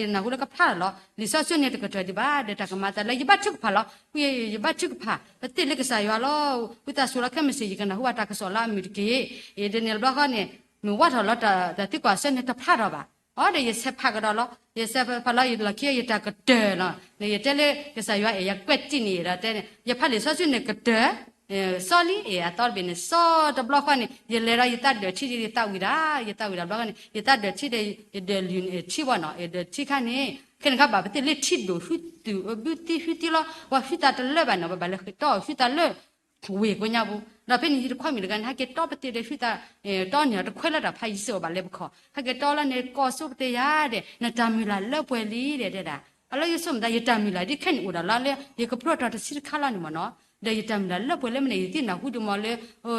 ယနၢ်ဟူလၢကဖျါလီၤ လံာ်စီဆှံန့ၣ်တကတၢၢ်ဒံးဘၣ် ဒီးတၢ်ကမၤသးလၢယဘါထုကဖၣ်လီၤ ယဘါထုကဖၣ် ပသ့ၣ်လၢကစၢ်ယွၤလီၤ ဝံသးစူၤလီၤ ခဲမုၢ်ဆ့ၣ် ယကနၢ်ဟူဘၣ်တၢ်ကစီၣ်လၢအမုာ်တက့ၢ် ဒ်န့ၣ်တဘျီဃီန့ၣ် မုၢ်ဝါထီၣ်လီၤ တၢ်သံကွၢ်အဆၢန့ၣ်တဖျါထီၣ်ဘၣ် အီၤဒီးယဆဲးဖးကဒီးလီၤ ယဆဲးဖးလီၤ ယလီၢ်ခံ ယတၢ်ကတၢၢ်လီၤ ယတဲလၢကစၢ်ယွၤအဲၣ်ယၤကွဲးတံၢ်န့ၣ်ဒီးတဲန့ၣ် ယဖးလံာ်စီဆှံန့ၣ်ကတၢၢ် စီလံ အသီတဘ့ၣ်န့ၣ် စီတဘျီဃီန့ၣ် ယလဲၤဒီးယသးဒၢးထံဒီးယသးဝံၣ်ဒၣ် ယသးဝံၣ်ဒၣ်တဘျီဃီန့ၣ် ယသးဒၢးထံဒီး ယဒၢးလုၢ်ထံဘၣ်နီၤ ယဒၢးထံခါန့ၣ် ခဲန့ၣ်ခါဘၣ်ပသ့ၣ်လၢထံဒိၣ် ဟုသုၣ်ဘုသံဟုသံလီၤ ပှၤဟုသးတလၢဘၣ်နီၤ ပဘၣ်လဲၤတီအီၤဟုသးလၢ ဝ့ၢ်ကိးညါပူၤ ဒီးဖဲန့ၣ် ယတခွါမုၣ်တဂၤန့ၣ် ဟဲက့ၤတီပသ့ၣ်ဒီးဟုသး တီန့ၢ်တခွဲလၢတၢ်ဖးယံၤစ့ၢ်အီၤဘၣ်လဲၤပခီၣ် ဟဲက့ၤတီလီၤန့ၣ် ကိးစိပသ့ၣ်ယၤဒီး နတၢ်မုၢ်လၢ်လၢပှဲၤလံဒီးတဲဒၣ် အလီၢ်ယဆိကမိၣ်သး ယတၢ်မုၢ်လၢ်ဒ်ခဲန့ၣ်အိၣ်ဒၣ်လီၤလၢ ယကဖျိတီၤတဆံတခါလီၤန့ၣ်မ့ၢ်နီၤ ဒီးယတၢ်မုၢ်လၢ်လၢပှဲၤလၢမနုၤ ယသ့ၣ်နၢ်ဟူဒံးမးလၢ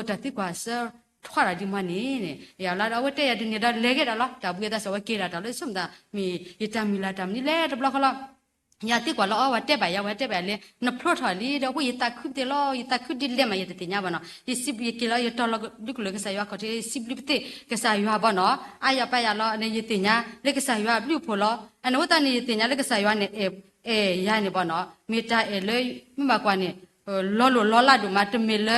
တၢ်သံကွၢ်အဆၢ ထွါဒီးဒ်မီန့ၣ်န့ၣ် ယလီၤဒီးအဝဲတဲယၤဒ်န့ၣ်ဒီးလဲၤဂ့ၤဒီးလီၤ. တၢ်ဘှံးအသးစၢၤဝဲက့ၤဒီးတၢ်လၢဆိကမိၣ်သး မ့ၢ်ယတၢ်မုၢ်လၢ်တၢ်မနုၤလဲၣ်တဘျီဃီလီၤ. ယသံကွၢ်လီၤအီၤ ဝဲတဲဘၣ်ယၤ ဝဲတဲဘၣ်လၢ နဖျိထီၣ်လံဒီး အဃိယသးခုပသ့ၣ်လီၤ. ယသးခုဒ်လဲၣ်မး ယတသ့ၣ်ညါဘၣ်နီၤ. ယစံးဘျုး ယက့ၤလီၤ ယတီၤလီၤဒုးကလုာ်ကစၢ်ယွၤခီၣ်ထံး ယစံးဘျုးပသ့ၣ်ကစၢ်ယွၤဘၣ်နီၤ. အါယၤပာ်ယၤလီၤန့ၣ် ယသ့ၣ်ညါလၢကစၢ်ယွၤအဘျုးအဖှိၣ်လီၤ. အန့ၣ်အဃိသတးန့ၣ် ယသ့ၣ်ညါလၢကစၢ်ယွၤန့ၣ် အဲၣ်ယၤန့ၣ်ဘၣ်နီၤ. မ့ၢ်တၢ်အဲၣ်လၢ မ့ၢ်ဘၣ်ကွၢ်န့ၣ် လီၤလိၢ်လီၤလးဒိၣ်မး တမ့ၢ်လ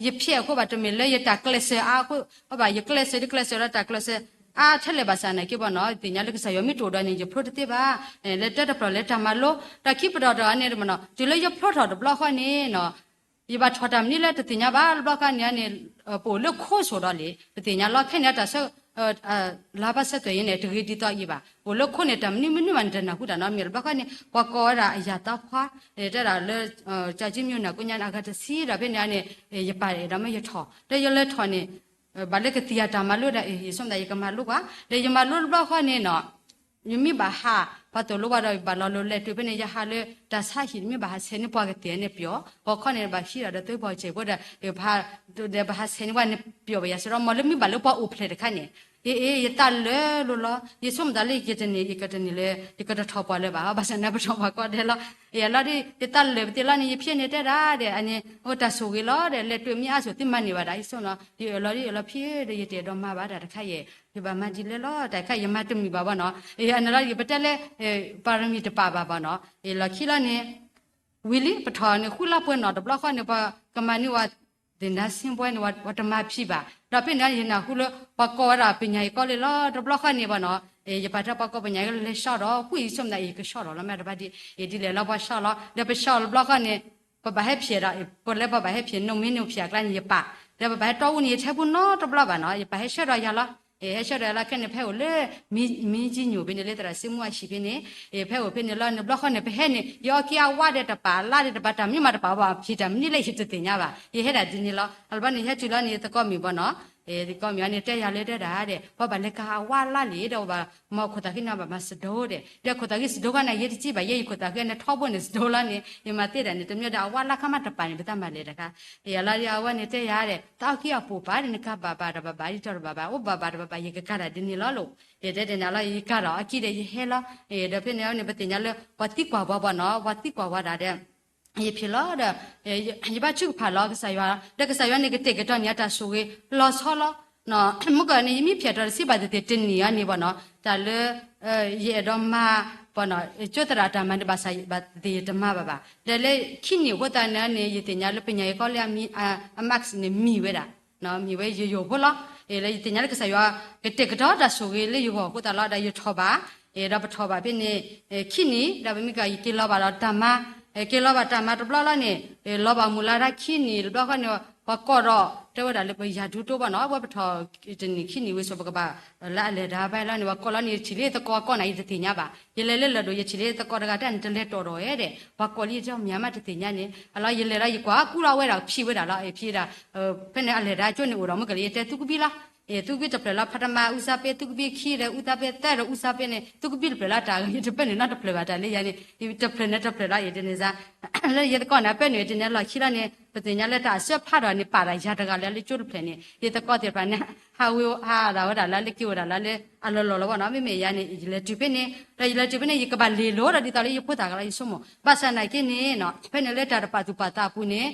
ၢယဖျဲးအဃိဘၣ်, တမ့ၢ်လၢယတၢ်ကျဲးစၢးအါအဃိဘၣ်, ယကျဲးစၢးဒ်ကျဲးစၢးဒီးတၢ်ကျဲးစၢးအါထဲလဲၣ်ဘၣ်ဆၣ်နာ်က့ဘၣ်နီၤ. ယသ့ၣ်ညါလၢကစၢ်ယွၤမ့ၢ်တအိၣ်ဒီးန့ၣ် ယဖျိတသ့ဘၣ်. လၢတၢ်တပျီၢ်လၢတၢ်မၤလိ တၢ်ခံပတီၢ်တဂၤန့ၣ်မ့ၢ်နီၤ တုၤလၢယဖျိထီၣ်တဘျီဃီန့ၣ်နီၤ ယဘၣ်ထီၣ်တၢ်မနုၤလၢတသ့ၣ်ညါဘၣ် တဘျီဃီန့ၣ်န့ၣ် ပအိၣ်လၢခိစိၤဒီးလံ ပသ့ၣ်ညါလီၤ. ခဲန့ၣ်တၢ်ဆၢ လါဘၣ်ဆၢသွဲၣ်အံၤန့ၣ် တဂ့ၤဒ်သိးအံၤဘၣ်. အိၣ်လၢခိန့ၣ် တၢ်မနုၤမနုၤမးန့ၣ် တနၢ်ဟူတၢ်နီတမံၤ တဘျီဃီန့ၣ် ပှၤကိးဝဲဒၣ်အယၤသီခွါ တဲဒၣ်လၢ ကၠီကၠံမၠိၣ်န့ၣ် ကိညါန့ၣ် အဂၤတဆံဒီးဖဲန့ၣ်န့ၣ် ယပာ်ဒီးမ့ၢ်ယထီၣ် ဒီးယလဲၤထီၣ်န့ၣ် ဘၣ်လၢကသံၣ်ယၤတၢ်မၤလိဒီး ယဆိကမိၣ်သးယကမၤလိကွၢ် ဒီးယမၤလိတဘျီဃီန့ၣ်နီၤ ယမ့ၢ်ဘၣ်ဟး ပှၤသိၣ်လိဝဲဒီး ယဘၣ်လီၤလိၤလဲၤတုၤဖဲန့ၣ် ယဟးလၢတၢ်ဆါဟံၣ် မ့ၢ်ဘၣ်ဟးဆဲးန့ၢ်ပှၤကသ့ၣ်န့ၣ်ပျီ ဂီၤခီန့ၣ် ဘၣ်ဟံးဒီးဒီးသုပှၤစဲးဖိဒီး ယဘၣ်ဟးဆဲးန့ၢ်ပှၤန့ၣ်ပျီဘၣ်ယၤစ့ၢ်ဒီး မ်လၢမ့ၢ်ဘၣ်လၢပှၤအိၣ်ဖျဲၣ်တခါန့ၣ် အ့ အ့ ယသးလၢာ်လိၤလီၤ. ယဆိကမိၣ်သးလၢယကတန့ၢ် ယကတန့ၢ်လၢ ယကတထီၣ်ပှၤလၢၤဘၣ် ဘၣ်ဆၣ်န့ၣ် ပထီၣ်ပှၤကိးဂၤဒဲးလီၤ. ယလီၤဒီး ယသးလၢာ်ပသ့ၣ်လီၤန့ၣ် ယဖံးန့ၢ်တဲဒၣ်ဒီး အန့ၣ် အိၣ်တၢ်ဆိၣ်ဂ့ၤလီၤဒီး လဲၤတုၤမ့ၢ်အါဆိၣ်သုမၤန့ၢ်ဘၣ်ဒၣ် ယဆိကမိၣ်လီၤ. ယအၢၣ်လီၤဒီးယအၢၣ်လီၤဖံးဒီး ယတအဲၣ်ဒိးမၤဘၣ်တၢ်တခါယဲၢ် ယဘၣ်မၤဒ်လဲၣ်လီၤ တၢ်ခါယမၤတမုာ်ဘၣ်ဘၣ်နီၤ. အန့ၣ်လီၤ ယပတဲလၢ ပၤရမံၤတပာ်ဘၣ်ဘၣ်နီၤ. လီၢ်ခံလီၤန့ၣ် ဝံၤလံ ပထီၣ်န့ၣ် ဃုလါပှဲၤနီၣ် တဘျီဃီန့ၣ် ပှၤကမၤန့ၢ်ဝဲ သ့ၣ်နါဆင်းပွဲန့ၣ် ဝဲတမၤဖံးဘၣ်. ဒီးဖဲန့ၣ် ယနၢ်ဟူလၢ ပှၤကိးဝဲဒၣ်ပညၣ်ယကီလံလီၤ တဘျီဃီန့ၣ်ဘၣ်နီၤ. ယပာ်တၢ်ပှၤကိးပညၣ်ယကလဲၤဆှီဒီး ဃုအံၤဆိကမိၣ်သးအံၤ ယကဆှီဒီးလီၤ မ့ၢ်တဘၣ်ဒ် အံၤဒ်လဲၣ်လီၤ ပှၤဆှီလီၤ ဒီးပဆှီလီၤတဘျီဃီန့ၣ် ပဘၣ်ဟဲဖျဲးဒီး ပလဲၤပဘၣ်ဟဲဖျဲး နိၣ်မ့ၢ်နိၣ်ဖျဲးအကျါန့ၣ် ယပာ် ဒီးပဘၣ်ဟဲတီအူန့ၣ် ယထဲပူၤနီတဘျီဘၣ်နီၤ ယပာ်ဟဲဆှၢဒီးယၤလီၤ. ဟဲဆှၢဒီးယၤလီၤ ခဲန့ၣ် ဖဲအိၣ်လၢ မ့ၢ်ကံညိၣ်ဖဲန့ၣ် လၢသရၣ်စ့မူအဟံၣ်ဖဲန့ၣ် ဖဲအိၣ်ဖဲန့ၣ်လီၤန့ၣ် တဘျီဃီန့ၣ် ပဟဲန့ၣ် ယအီက့ၤအဝါဒီးတပာ် အလါဒီးတပာ် တၢ်မနုၤမးတပာ် ဘၣ်ဖံးတၢ်မနုၤလၢယတသ့ၣ်ညါဘၣ် ယဟဲဒၣ်ဒ်န့ၣ်လီၤ. အလဘၣ်န့ၣ် ယဟဲတုၤလီၤန့ၣ် ယသကိးမုၣ်ဘၣ်နီၤ သကိးမုၣ်အန့ၣ် တဲယၤလၢတဲဒၣ်ဒီး ပှၤဘၣ်လဲၤကၤအဝါလါလံဒီး ပှၤမၤခိၣ်သးဃံန့ၣ် ဘၣ်မၤစဒိၣ်ဒီး ဒီးခိၣ်သးဃံစဒိၣ်ခါန့ၣ် ယဲတကံဘၣ် ယဲယခိၣ်သးဃံန့ၣ် ထီဘိန့ၣ်စဒိၣ်လီၤန့ၣ် ယမၤသ့ဒၣ်န့ၣ် တမ့ၢ်ဒီးအဝါလါခါမးတပာ်န့ၣ် ပတၢ်မၤလဲၣ်တခါ ယလီၤဒီးအဝဲန့ၣ်တဲယၤဒီး တၢ်အီက့ၤအပိာ်ပာ်ဒီး နကၤဘၣ်ဘၣ်တဘၣ်ဘၣ် ဒ်တီၤတဘၣ်ဘၣ် အိၣ်ဘၣ်ဘၣ်တဘၣ်ဘၣ် ယကကၤဒၣ်ဒ်န့ၣ်လီၤလီၤ. ယတဲဒၣ်န့ၣ်လီၤ ယကၤဒီးအကံဒီးယဟဲလီၤ. ဒီးဖဲန့ၣ်န့ၣ် ပသ့ၣ်ညါလၢ ပှၤသံကွၢ်ဝဲဘၣ်နီၤ ပှၤသံကွၢ်ဝဲဒၣ်ဒီး ယဖံးလီၤဒီး ယဘၣ်ထုကဖၣ်လီၤကစၢ်ယွၤ ဒီးကစၢ်ယွၤန့ၣ် ကတဲာ်ကတီၤန့ၢ်အတၢ်ဆိၣ်ဂ့ၤလီၤဆီလီၤ. မ့ၢ်ကီၢ်န့ၣ် ယမ့ၢ်ဖျဲးထီၣ်တဆံဘၣ်သ့ၣ်သ့ၣ်တနံၣ်အံၤန့ၣ်ဘၣ်နီၤ တၢ်လၢ ယအဲၣ်ဒိးမၤ ဘၣ်နီၤ ကၠိသရၣ်တၢ်မၤန့ၣ် ဘၣ်ဆၣ်ဘၣ်သ့ၣ်သ့ၣ်ယတမၤဘၣ်ဘၣ် ဒီးလၢခံနံၣ်အဃိသတးန့ၣ်န့ၣ် ယသ့ၣ်ညါလၢပညၣ်ယကီလၢအ အ marks န့ၣ် မံၤဝဲဒၣ် မံၤဝဲယယိာ်ဖိလီၤ. လၢယသ့ၣ်ညါလၢကစၢ်ယွၤ ကတဲာ်ကတီၤတၢ်ဆိၣ်ဂ့ၤလၢယဂီၢ်အဃိသတးလီၤ ဒီးယထီၣ်ဘၣ် ဒီးပထီၣ်ဘၣ်ဖဲန့ၣ် ခံနံၣ် ဒီးပမ့ၢ်ကီၢ် ယက့ၤလီၤဘၣ်ဒီးတၢ်မၤ က့ၤလီၤဘၣ်တၢ်မၤတဘျီလီၤန့ၣ် လီၤဘၣ်မုၢ်လၢ်တၢ်ခံနံၣ်တဘျီဃီန့ၣ် ပှၤကိးဒီး တဲဝဲဒၣ်လၢပယၤဒူတိဘၣ်နီၤ အဝဲပထီၣ်တနံၣ်ခံနံၣ်ဝံၤစ့ၢ် ပကဘၣ်လၢအလဲၤတၢ်ဘၣ်လီၤန့ၣ် ပှၤကိးလီၤန့ၣ် ယထံၣ်လၢယသကိးကိးနၤ ယတသ့ၣ်ညါဘၣ် ယလဲၤလၢလၢၢ်ဒိၣ် ယထံၣ်လၢယသကိးတဂၤတဲန့ၣ် တလဲၤတီၢ်ဒီးဝဲဒီး ပှၤကိးလံယတဲမ့ၢ်မးတသ့ၣ်ညါန့ၣ် အလီၤယလဲၤလီၤ ယကွၢ်ကူလီၤဝဲဒၣ်ဖံးဝဲဒၣ်လီၤ ဖံးဝဲဒၣ် ဖဲန့ၣ်အလဲၤတၢ်ကၠိန့ၣ်အိၣ်ဒီး မ့ၢ်ကလၢယတဲသုကဘံလီၤ သုကဘံတဖျၢၣ်လီၤ ဖးတမၤအူစါပဲ သုကဘံခံဒီးအူစါပဲသၢဒီးအူစါပဲန့ၣ် သုကဘံတဖျၢၣ်လီၤ တၢ်ဂ့ၢ်တပၢၢ်န့ၣ်နီတဖျၢၣ်ဘၣ် တၢ်လၢယၤန့ၣ် တဖျၢၣ်န့ၣ်တဖျၢၣ်လီၤ ယတဲန့ၣ်စါ လၢယသကိးန့ၣ် ပၢၢ်န့ၣ် ယတဲန့ၣ်လီၢ်ခံလီၤန့ၣ် ပသ့ၣ်ညါလၢတၢ်အစၢဖးဒီးန့ၣ် ပာ်ဒၣ်ယၤတဂၤလၢလၢကၠိတဖျၢၣ်န့ၣ် ယသကိးသ့ၣ်တဖၣ်န့ၣ် ဟးဝ့ၤဟးဒၣ်ဝဲဒၣ်လၢလၢက့ၤဝဲဒၣ်လၢလၢအလီၢ်လီၢ်လီၤဘၣ်နီၤ မ့မ့ၢ်ယၤန့ၣ် ယလဲၤတုၤဖဲန့ၣ် ဒီးယလဲၤတုၤဖဲန့ၣ် ယကဘၣ်လ့ၢ်လိၤဒီးဒ်သိးလၢယဖိသၣ်ကလီၤ ယဆိကမိၣ် ဘၣ်ဆၣ်နာ်က့န့ၣ်နီၤ ဖဲန့ၣ်လၢတၢ်တပာ်သူၣ်ပာ်သးအပူၤန့ၣ်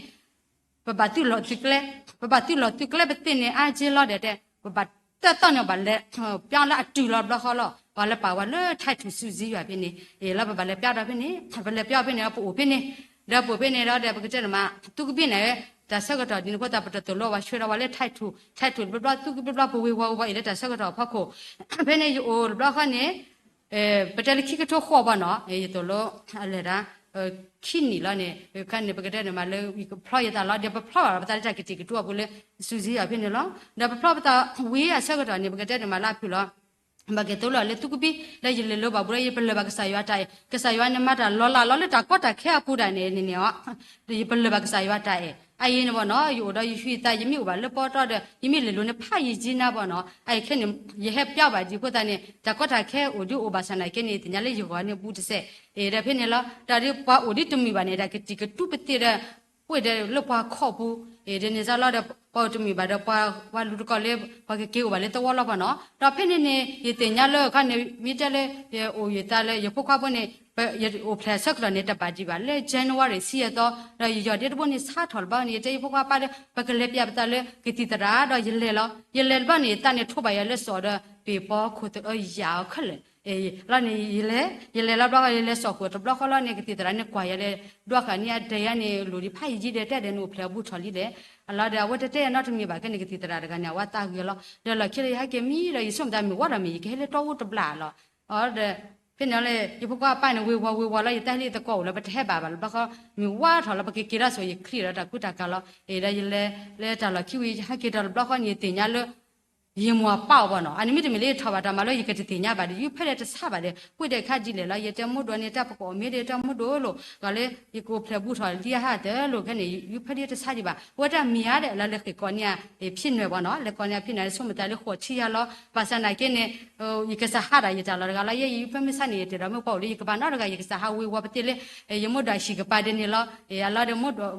ပဘၣ်သုးလီၤသုးကျဲ ပဘၣ်သုးလီၤသုးကျဲပသ့ၣ်န့ၣ် အါက့လီၤဒီးတဲ ပဘၣ်တၢ်သီၣ်န့ၣ် ပဘၣ်လဲၤ ပျီလၢအတုၤလီၤတဘျီဃီလီၤ ပှၤလၢပာ်ဝဲလၢ title စုစည်းရွာ်ဖဲန့ၣ် လၢပဘၣ်လဲၤပျီဒီးဖဲန့ၣ် ပလဲၤပျီဖဲန့ၣ် ပအိၣ်ဖဲန့ၣ် ဒီးပအိၣ်ဖဲန့ၣ်ဒီး ပကတဲန့ၣ်မး သုကဘံန့ၣ် တၢ်ဆၢကတီၢ်ဒ်န့ၣ်အဃိသတး ပတသိၣ်လိဝဲဆှၢဒီးဝဲလၢ title title တဘျီဘျီ သုကဘံဘျီဘျီ ပဝ့ၤဝီၤဝ့ၤဝီၤအံၤလၢတၢ်ဆၢကတီၢ်အဖီခိၣ် ဖဲန့ၣ်ယအိၣ်တဘျီဃီန့ၣ် ပတဲလၢခံကထိဃိးဘၣ်နီၤ ယသိၣ်လိအလဲၤတၢ် ခံနံၣ်လီၤန့ၣ် ခါန့ၣ် ပကတဲန့ၣ်မးလၢ ကဖျီယသးလီၤ ဒီးပဖျီဘၣ်ပသးလၢတၢ်ကတံာ်ကတူာ်အပူၤလၢ စုစည်းရွာ်ဖဲန့ၣ်လီၤ ဒီးပဖျီပသးဝံၤအဆၢကတီၢ်န့ၣ် ပကတဲန့ၣ်မးလၢအဖုၣ်လီၤ ဘၣ်က့ၤသိၣ်လိလၢသုကဘံ လၢယလဲၤလိၤဘၣ်ပူၤလၢယပလၢၢ်ဘၣ်ကစၢ်ယွၤတၢ်အဲၣ် ကစၢ်ယွၤန့ၣ်မၤတၢ်လီၤလးလီၤလၢတၢ်ကီတၢ်ခဲအပူၤဒၣ်န့ၣ်န့ၣ်န့ၣ် ယပလၢၢ်ဘၣ်ကစၢ်ယွၤတၢ်အဲၣ် အအံၤန့ၣ်ဘၣ်နီၤ ယအိၣ်ဒီးယဟံးသး ယမ့ၢ်အိၣ်ဘၣ်လၢပီတီဒီး ယမ့ၢ်လဲၤလိၤန့ၣ် ဖးယံာ်ကံနါဘၣ်နီၤ အအံၤခဲန့ၣ် ယဟဲပျီဘၣ်ဒံးအဃိသတးန့ၣ် တၢ်ကီတၢ်ခဲအိၣ်ဒံးအိၣ်ဘၣ်ဆၣ်နာ်က့န့ၣ် သ့ၣ်ညါလၢယဂီၢ်န့ၣ်ဘူးတစဲး ဒီးဖဲန့ၣ်လီၤ တၢ်ဒ်ပှၤအိၣ်ဒံးတမုာ်ဘၣ်န့ၣ် တၢ်ကတံာ်ကတူာ်ပသ့ၣ်ဒီး ပှ့ၢ်ဒဲးလၢပှၤခီၣ်ပူၤ, အ့ၣ် ဒ်န့ၣ်စ့ၢ်လီၤဒီး ပှၤအိၣ်တမုာ်ဘၣ်ဒီးပှၤ ပှၤလူၤသကိးလၢ ပှၤကက့ၤအိၣ်ဘၣ်လၢသဝီလီၤဘၣ်နီၤ. ဒီးဖဲန့ၣ်န့ၣ် ယသ့ၣ်ညါလၢအခါန့ၣ် မ့ၢ်တဲလၢ ယအိၣ်ယသးလၢယဖိခွါဖိန့ၣ် ယအိၣ်ဖျဲၣ်အဆၢကတီၢ်န့ၣ် တဘၣ်ဒံးဘၣ် လၢ January ဆံယဲၢ်သီ, ဒီးယယီၢ်ဒ့တဘိန့ၣ် ဆါထီၣ်တဘျီန့ၣ် ယတဲယဖိခွါပၢ်လၢ ပကလဲၤပၠးပသးလၢကသံၣ်သရၣ် ဒီးယလဲၤလီၤ. ယလဲၤတဘျီန့ၣ် ယသးန့ၣ်ထိးဘၣ်ယၤလၢစိၤဒီး ပ့ၤပီခိၣ်သအၢယၤအီၤခဲလၢာ် လီၤန့ၣ် ယလဲၤ ယလဲၤလီၤဘျီဃီ ယလဲၤစိာ်ဃုာ်တဘျီဃီလီၤန့ၣ် ကသံၣ်သရၣ်န့ၣ်ကွၢ်ယၤလၢ ဒွးဃာ်န့ၢ်အဒဲးယၤန့ၣ် လိၣ်ဒံးဖးယံာ်ယံာ်ဒီး တဲဒဲးန့ၣ်အိၣ်ဖျဲၣ်အဘူးထီၣ်လံဒီး အလီၤဒီး အဝဲတတဲအနီတမံၤဘၣ် ခဲန့ၣ် ကသံၣ်သရၣ်တဂၤန့ၣ် အဝဲသးဂ့ၤလီၤ. ဒီးလီၢ်ခံလၢယဟဲက့ၤမံဒီး ယဆိကမိၣ်သးမ့ၢ်ဝံၤဒီးမ့ၢ် ယကဟဲလၢတီအူတဘျီလီၤ. အဒီး ဖဲန့ၣ်လၢ ယဖိခွါအပၢ်န့ၣ် ဝ့ၤဝီၤဝ့ၤဝီၤလီၤ ယတၢ်ဟဲလၢယသကိးအိၣ်လၢ ပတဟဲဘၣ်ဘၣ်လၢဘျီဃီ မ့ၢ်ဝံၤထီၣ်လီၤ ပကက့ၤလီၤစိၤ ယချံၣ်ဒီးတၢ်ကူတၢ်ကၤလီၤ. အ့ၣ် ဒီးယလဲၤလၢတၢ်လီၢ်ခံဝံၤ ယဟဲက့ၤဒီးတဘျီဃီန့ၣ် ယသ့ၣ်ညါလၢ ယမိၢ်အပၢ်အီၤဘၣ်နီၤ အန့ၣ်မ့တမ့ၢ်လၢယထီၣ်ဘၣ်တၢ်မၤလၢယကတသ့ၣ်ညါဘၣ်ဒီး ယုၢ်ဖဲလဲၣ်တဆါဘၣ်ဒီး ပှ့ၢ်ဒဲးခါဒ်လဲၣ်လီၤ ယတဲမိၢ်ဒိၣ်န့ၣ် တၢ်ပကအီၣ်မ့ၢ်ဒီးတၢ်မိၢ်ဒိၣ်လိာ် ဂီၤလၢ ယကအိၣ်ဖျဲၣ်ဘူးထီၣ်လံအဟါတၢ်လိာ်ခဲန့ၣ် ယုၢ်ဖဲလဲၣ်တဆါဒံးဘၣ် အဝဲတၢ်မ့ၢ်ဧါဒီး လၢလၢဃ့ၢ်ကီးန့ၢ် ဖံနွဲၣ်ဘၣ်နီၤ လဲၤကီးန့ၢ်ဖံနွဲၣ် ဆိကမိၣ်တၢ်လၢဃိးထံယါလီၤ ဘၣ်ဆၣ်နာ်က့န့ၣ် ယကစၢ်ဟးဒၣ်ယတၢ်လီၢ်တဂၤလီၤ ယဲယုၢ်ဖဲမ့ၢ်ဆါန့ၣ် ယတဲဒီးမ့ၢ်ပှၤအိၣ်လၢယကဘၣ်နီတဂၤ ယကစၢ်ဟးဝ့ၤဝီၤပသ့ၣ်လၢ ယမိၢ်ဒိၣ်အဟံၣ်ကပၤဒ်န့ၣ်လီၤ အလီၤဒီးမိၢ်ဒိၣ်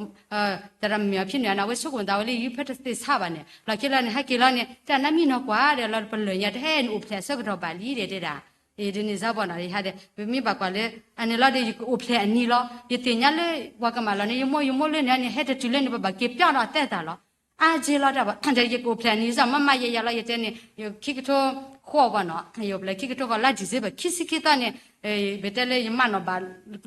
သရၣ်မုၣ်ဖံနွဲၣ်န့ၣ် အဝဲဆိကမိၣ်သးဝဲလၢယုၢ်ဖဲတသ့ဆါဘၣ်န့ၣ် လီၢ်ခံလီၤန့ၣ် ဟဲက့ၤလီၤန့ၣ် တၢ်နါမံနီၤကွၢ်ဒီး လီၤပလၢၢ်ညါတဟဲန့ၣ် အိၣ်ဖျဲၣ်အဆၢကတီၢ်ဘၣ်လံဒီးတဲဒၣ် အ့ၣ် ဒ်န့ၣ်စ့ၢ်ဘၣ်နီၤ ယဟဲဒီး ပမ့ၢ်ဘၣ်ကွၢ်လၢ အန့ၣ်လီၤဒီး ယကအိၣ်ဖျဲၣ်အနံၤလီၤ ယသ့ၣ်ညါလၢ ပှၤကမၤလီၤန့ၣ် ယမိၢ် ယမိၢ်လၢန့ၣ်န့ၣ် ဟဲတတုၤလၢန့ၣ် ပဘၣ်က့ၤပျီဒီးအသဲသးလီၤ အါက့လီၤတၢ်ဘၣ် ဒီးယကအိၣ်ဖျဲၣ်အနံၤစ့ၢ် မ့မ့ၢ်ယဲယၤလီၤ ယတဲန့ၣ် ယခံကထိဃိးဘၣ်နီၤ ယအိၣ်ဖျဲၣ်ခံကထိဃိးလါ December ခံဆံခံသီန့ၣ် ပတဲလၢယမၢနီၣ်ဘၣ်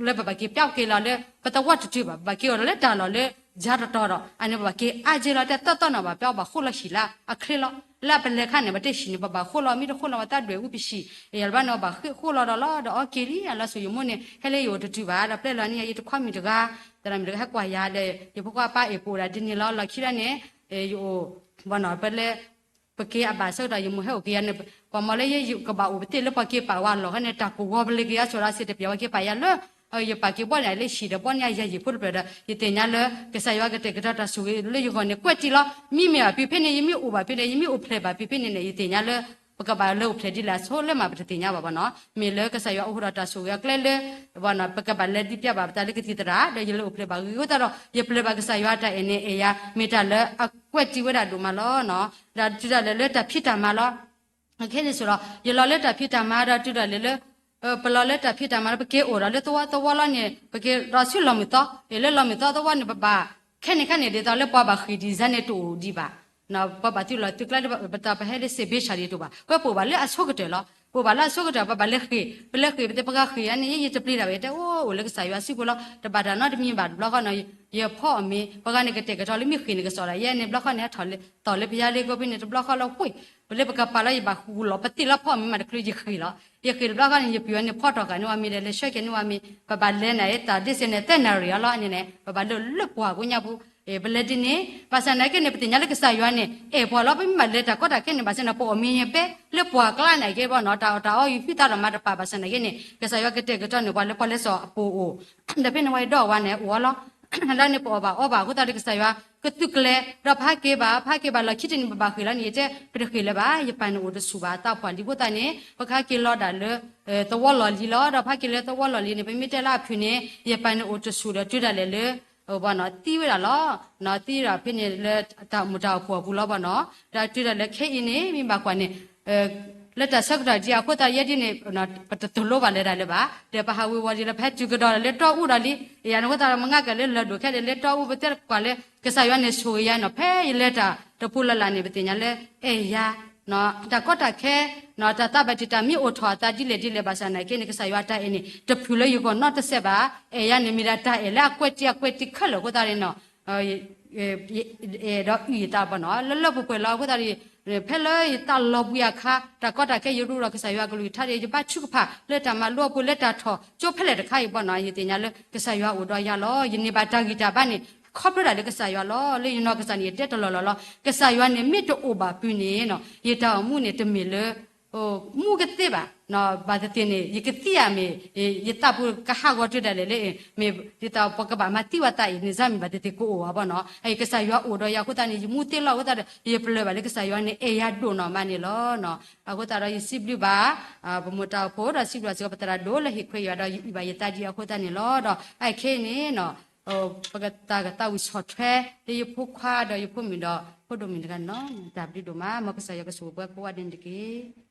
လၢပဘၣ်က့ၤပျီက့ၤလီၤလၢ ပသဝီတတုၤဘၣ် ပဘၣ်က့ၤအိၣ်ဒီးလၢတၢ်လီၢ်လၢ ယၤတတီၤဒီး အန့ၣ်ပဘၣ်က့ၤအါက့လီၤ တၢ်သီသီနီၤဘၣ် ပျီဘၣ်ဃိလီၤဟံၣ်လၢအချ့လီၤ လၢအပလဲၤခါန့ၣ် ပတဟံၣ်န့ၣ် ပဘၣ်ဃိလီၤ မ့ၢ်တဃိလီၤ ပသးဒွဲၣ်အူပဟံၣ် ယၤတဘျီန့ၣ် ပဘၣ်ဃိလီၤဒီးလီၤ ဒီးအီက့ၤလံ အလီၤဆိယမိၢ်န့ၣ် ဟဲလၢယအိၣ်တတုၤဘၣ် ဒီးပျဲလီၤန့ၢ်ယတခွါမုၣ်တဂၤ သရၣ်မုၣ်တဂၤဟဲကွၢ်ယၤဒီး ယဖိခွါပၢ်အ့ၣ်ပအိၣ်ဒၣ်ဒ်န့ၣ်လီၤ လီၢ်ခံလီၤန့ၣ် ယအိၣ် ဘၣ်နီၤ ပလဲ ပက့ၤအဘၣ်ဆၢကတီၢ် ယမိၢ်ဟဲအိၣ်က့ၤယၤန့ၣ် ပှၤမၤလၢယကဘၣ်အိၣ်ပသ့ၣ်လၢပှၤက့ၤပာ်ဝဲအလီၢ်ဃီန့ၣ် တၢ်ကဝီၤပလ့ၤက့ၤယၤဆိဒီးစ့ၢ်တပျဲၤ ပှၤက့ၤပာ်ယၤလၢ ယပာ်က့ၤဘီန့ၣ်လၢဟံၣ်ဒီးဘီန့ၣ် ယၤယံာ်ဖိတဖျၢၣ်ဒီး ယသ့ၣ်ညါလၢ ကစၢ်ယွၤကတဲာ်ကတီၤတၢ်ဆိၣ်ဂ့ၤလၢယဂီၢ်န့ၣ် ကွဲးတံၢ်လီၤ မ့မ့ၢ်ဘၣ်ဖဲဖဲန့ၣ် ယမ့ၢ်အိၣ်ဘၣ်ဖဲန့ၣ် ယမ့ၢ်အိၣ်ဖျဲၣ်ဘၣ်ဖဲဖဲန့ၣ်န့ၣ် ယသ့ၣ်ညါလၢ ပကဘၣ်လဲၤအိၣ်ဖျဲၣ်ဒ်လဲၣ်အဆိလၢမး ပတသ့ၣ်ညါဘၣ်ဘၣ်နီၤ မ့ၢ်လၢကစၢ်ယွၤအိၣ်ဃုာ်ဒီးတၢ်ဆိၣ်ဂ့ၤအကျဲလၢ ဘၣ်နီၤ ပကဘၣ်လဲၤဒုးပျီဘၣ်ပသးလၢကသံၣ်သရၣ် ဒီးယလဲၤအိၣ်ဖျဲၣ်ဘၣ်ဂ့ၤအဃိသတးဒီး ယပျဲၤဘၣ်ကစၢ်ယွၤတၢ်အဲၣ်န့ၣ် အဲၣ်ယၤ မ့ၢ်တၢ်လၢအကွဲးတံၢ်ဝဲဒၣ်ဒိၣ်မးလီၤနီၤ ဒီးတုၤဒၣ်လဲာ်လၢတၢ်ဖံးတၢ်မၤလီၤ ခဲန့ၣ်ဆိဒီး ယလီၤလၢတၢ်ဖံးတၢ်မၤဒီးတုၤဒၣ်လဲာ်လၢ ပလီၤလၢတၢ်ဖံးတၢ်မၤဒီး ပက့ၤအိၣ်ဒီးလၢသဝီသဝီလီၤန့ၣ် ပက့ၤဒီးဆူလီၢ်မုာ်သီ အ့ၣ် လၢလီၢ်မုာ်သီသဝီန့ၣ် ပဘၣ် ခဲန့ၣ်ခါန့ၣ် ဒ်သိးလၢပှၤဘၣ်ဃ့ၢ်ဒံးစါန့ၣ်တအိၣ်ဒံးဘၣ် ပှၤဘၣ်သုးလီၤသုးကျဲ ပတၢ်ပဟဲလၢစ့ၢ်ဘ့ၣ်ဆၣ်ဒံးတအိၣ်ဘၣ် ပပအိၣ်ဘၣ်လၢအဆိကတၢၢ်လီၤ ပအိၣ်ဘၣ်လၢအဆိကတၢၢ် ပဘၣ်လဲၤဃ့ၢ် ပလဲၤဃ့ၢ် ပတဲပှၤဃ့ၢ်အန့ၣ် ယတပျံၤတၢ်ဘၣ် ယတဲအိၣ်အိၣ်လၢကစၢ်ယွၤစုပူၤလီၤ တဘၣ်တၢ်နီတမံၤဘၣ်တဘျီဃီနီၤ ယဖီအီၣ်မ့ၤ ပှၤဂၤန့ၣ်ကတဲာ်ကတီၤလၢမ့ၢ်ဃ့ၢ်န့ၣ်ကစီၣ်ဒီး ယဲန့ၣ်တဘျီဃီန့ၣ် ဟဲထီၣ်လၢ တီၢ်လၢပယါလ့ကိးဖဲန့ၣ် တဘျီဃီလၢဝ့ၢ် ပလၢပကပာ်လီၤ ယဘၣ်ဃူလီၤ ပသ့ၣ်လီၤဖီအီၣ်မ့ၤမးတချုး ယဃ့ၢ်လီၤ ယဃ့ၢ်တဘျီဃီန့ၣ် ယပျံၤအီၤန့ၣ်ဖီထီၣ်ဃာ်န့ၢ်ဝဲမ့ၤဒီး လဲၤဆှၢက့ၤန့ၢ်ဝဲမ့ၤ ပဘၣ်လဲၤနၤအသးဒ်စ့ၢ်န့ၣ် သၢနၣ်ရံၣ်အလီၢ်န့ၣ်န့ၣ် ပဘၣ်လၢလၢပှၢ်ကိးညါပူၤ ပလဲၤဒ်န့ၣ် ဘၣ်ဆၣ်နာ်က့န့ၣ် ပသ့ၣ်ညါလၢကစၢ်ယွၤန့ၣ် အဲၣ်ပှၤလီၤ ပမ့ၢ်ဘၣ်လဲၤတၢ်ကီတၢ်ခဲန့ၣ် ဘၣ်ဆၣ်န့ၣ် ပအီၣ်မ့ၤန့ၣ်ဘဲ လၢပှၢ်ကျါန့ၣ်က့ဘၣ်နီၤ တၢ်အီၣ်တၢ်အီ ယဟုသးဒီးမၤတပာ် ဘၣ်ဆၣ်နာ်က့န့ၣ် ကစၢ်ယွၤကတဲာ်ကတီၤန့ၢ်ပှၤလၢပှၤလဲၤစိာ်အပူၤအိၣ် ဒီးဖဲန့ၣ်ဝဲဒီးဝဲန့ၣ် အိၣ်အီၤလီၤ လၢန့ၣ်ပအီၣ်ဘၣ်အီဘၣ်အဃိသတးဒီးကစၢ်ယွၤ ကသုးကျဲၤ ဒီးပဟးက့ၤဘၣ် ပဟးက့ၤဘၣ်လီၢ်ခံတနံၤ ပဘၣ်ဃ့ၢ်လီၤန့ၣ် ယတဲ ပတဃ့ၢ်လၢၤဘၣ် ယပၢ်န့ၣ်အိၣ်တဆူၣ်ဘၣ် သးပှၢ်လံအဃိသတးန့ၣ် ပကဟးက့ၤလီၤဒၣ်လၢ သဝီလီၢ်လံၤလီၤ ဒီးပဟးက့ၤလၢသဝီလီၢ်လံၤန့ၣ် ပမ့ၢ်တဲလၢအဖုၣ်န့ၣ် ယပၢ်န့ၣ်အိၣ်တဆူၣ်ဒီးတုၤဒၣ်လဲာ်လၢ ဘၣ်နီၤ သံဝဲဒၣ်လီၤ သံဝဲဒၣ်ဖဲန့ၣ်လၢတၢ်မုာ်တၢ်အိၣ်ဖှိၣ်အပူၤလီၤဘၣ်နီၤ ဒီးတုၤဒၣ်လဲာ်ခဲအံၤန့ၣ် မ့ၢ်ဘၣ်ကွၢ်န့ၣ် လၢတၢ်ဆၢကတီၢ်ဒ်အဃိသတးယဲဒ်န့ၣ် ပတသိၣ်လိဘၣ်လၢၤဒၣ်လၢၤဘၣ် ဒီးပဟးဝ့ၤဝီၤဒ်လၢပဟဲတုၤကဒီးလၢတီအူဒီးလံ ယၤန့ၣ်အဃိသတးဒီးမ့ၢ်ငါကလဲၤလၢၢ်ဒိၣ်ခဲဒီး လၢတီအူပတဲကွၢ်လၢ ကစၢ်ယွၤန့ၣ်ဆိၣ်ဂ့ၤယၤနီၤ ဖဲယလဲၤတၢ်တပူၤလၢ်လၢ်န့ၣ် ပသ့ၣ်ညါလၢအဲၣ်ယၤ တၢ်ကီတၢ်ခဲ တၢ်သးဘၣ်တံာ်တာ်မ့ၢ်အိၣ်ထီၣ်အသးဒ်လဲၣ်ဒ်လဲၣ် ဘၣ်ဆၣ်နာ်က့န့ၣ် ကစၢ်ယွၤတၢ်အဲၣ်န့ၣ် တဖုၣ်လၢယဂီၢ်နီတစဲးဘၣ် အဲၣ်ယၤန့ၣ်မ့ၢ်ဒၣ်တၢ်အဲၣ်လၢအကွဲးတံၢ်အကွဲးတံၢ်ခဲလၢာ်အဃိသတးန့ၣ်နီၤ အဲၣ်ဒီးအုၣ်ယသးဘၣ်နီၤ လၢလၢပှဲၤပှဲၤလီၤအဃိသတးဒီး ဖဲလၢယသးလီၤဘှံးအခါ တၢ်ကီတၢ်ခဲယရူဒီးကစၢ်ယွၤကလုၢ်ကထါဒီး ယဘါထုကဖၣ်လၢတၢ်မၤလိအပူၤလၢတၢ်ထီၣ်ကၠိဖဲလဲၣ်တခါအံၤဘၣ်နီၤ ယသ့ၣ်ညါလၢကစၢ်ယွၤအိၣ်ဒီးယၤလီၤ ယန့ၢ်ဘၣ်တၢ်ဂံၢ်တၢ်ဘါန့ၣ် ခီဖျိဒၣ်လၢကစၢ်ယွၤလီၤ လၢယနီၢ်ကစၢ်န့ၣ် ယတဲတလီၢ်လီၢ်လီၤ ကစၢ်ယွၤန့ၣ်မ့ၢ်တအိၣ်ဘၣ်ဖုးန့ၣ်နီၤ ယတၢ်အိၣ်မူန့ၣ်တမ့ၢ်လၢ မူကသ့ဘၣ် ဘၣ်သ့ၣ်သ့ၣ်န့ၣ် ယကသံဧါမ့ၢ် ယသးပူၤကဟးဂီၤတုၤဒၣ်လဲာ်လၢ မ့ၢ်ဒ်သိးပကဘၣ်မၤသံဝဲသးအံၤ န့ၣ်စ့ၢ်မ့ၢ်ဘၣ်သ့ၣ်သ့ၣ်ကအိၣ်ဘၣ်ဘၣ်နီၤ အကစၢ်ယွၤအိၣ်ဒီးယၤအဃိသတးန့ၣ် ယမူသ့လီၤအဃိသတးဒီး ယပလၢၢ်ဘၣ်လၢကစၢ်ယွၤန့ၣ် အဲၣ်ယၤဒိၣ်နီၢ်မးန့ၣ်လီၤနီၤ အဃိသတးဒီးယစံးဘျုးဘၣ် ပမိၢ်တၢ်အိၣ်ဖှိၣ်ဒီးစံးဘျုးစ့ၢ်ကီးပသရၣ်ဒိၣ်လၢဟ့ၣ်ခွဲးယွၤဒီးယအုၣ်ဘၣ်ယသးဒ်အဃိသတးန့ၣ်လီၤ ဒီးအခဲအံၤန့ၣ်နီၤ ပကတၢ်ကသးဝံၣ်ဆီၣ်ထွဲ လၢယဖိခွါဒီးယဖိမုၣ်ဒီးဖိဒိၣ်မုၣ်တဂၤန့ၣ်လီၤ. တၢ်ဘျုးဒိၣ်မး, မ်ကစၢ်ယွၤကဆိၣ်ဂ့ၤပှၤကိးဂၤဒဲးန့ၣ်တက့ၢ်.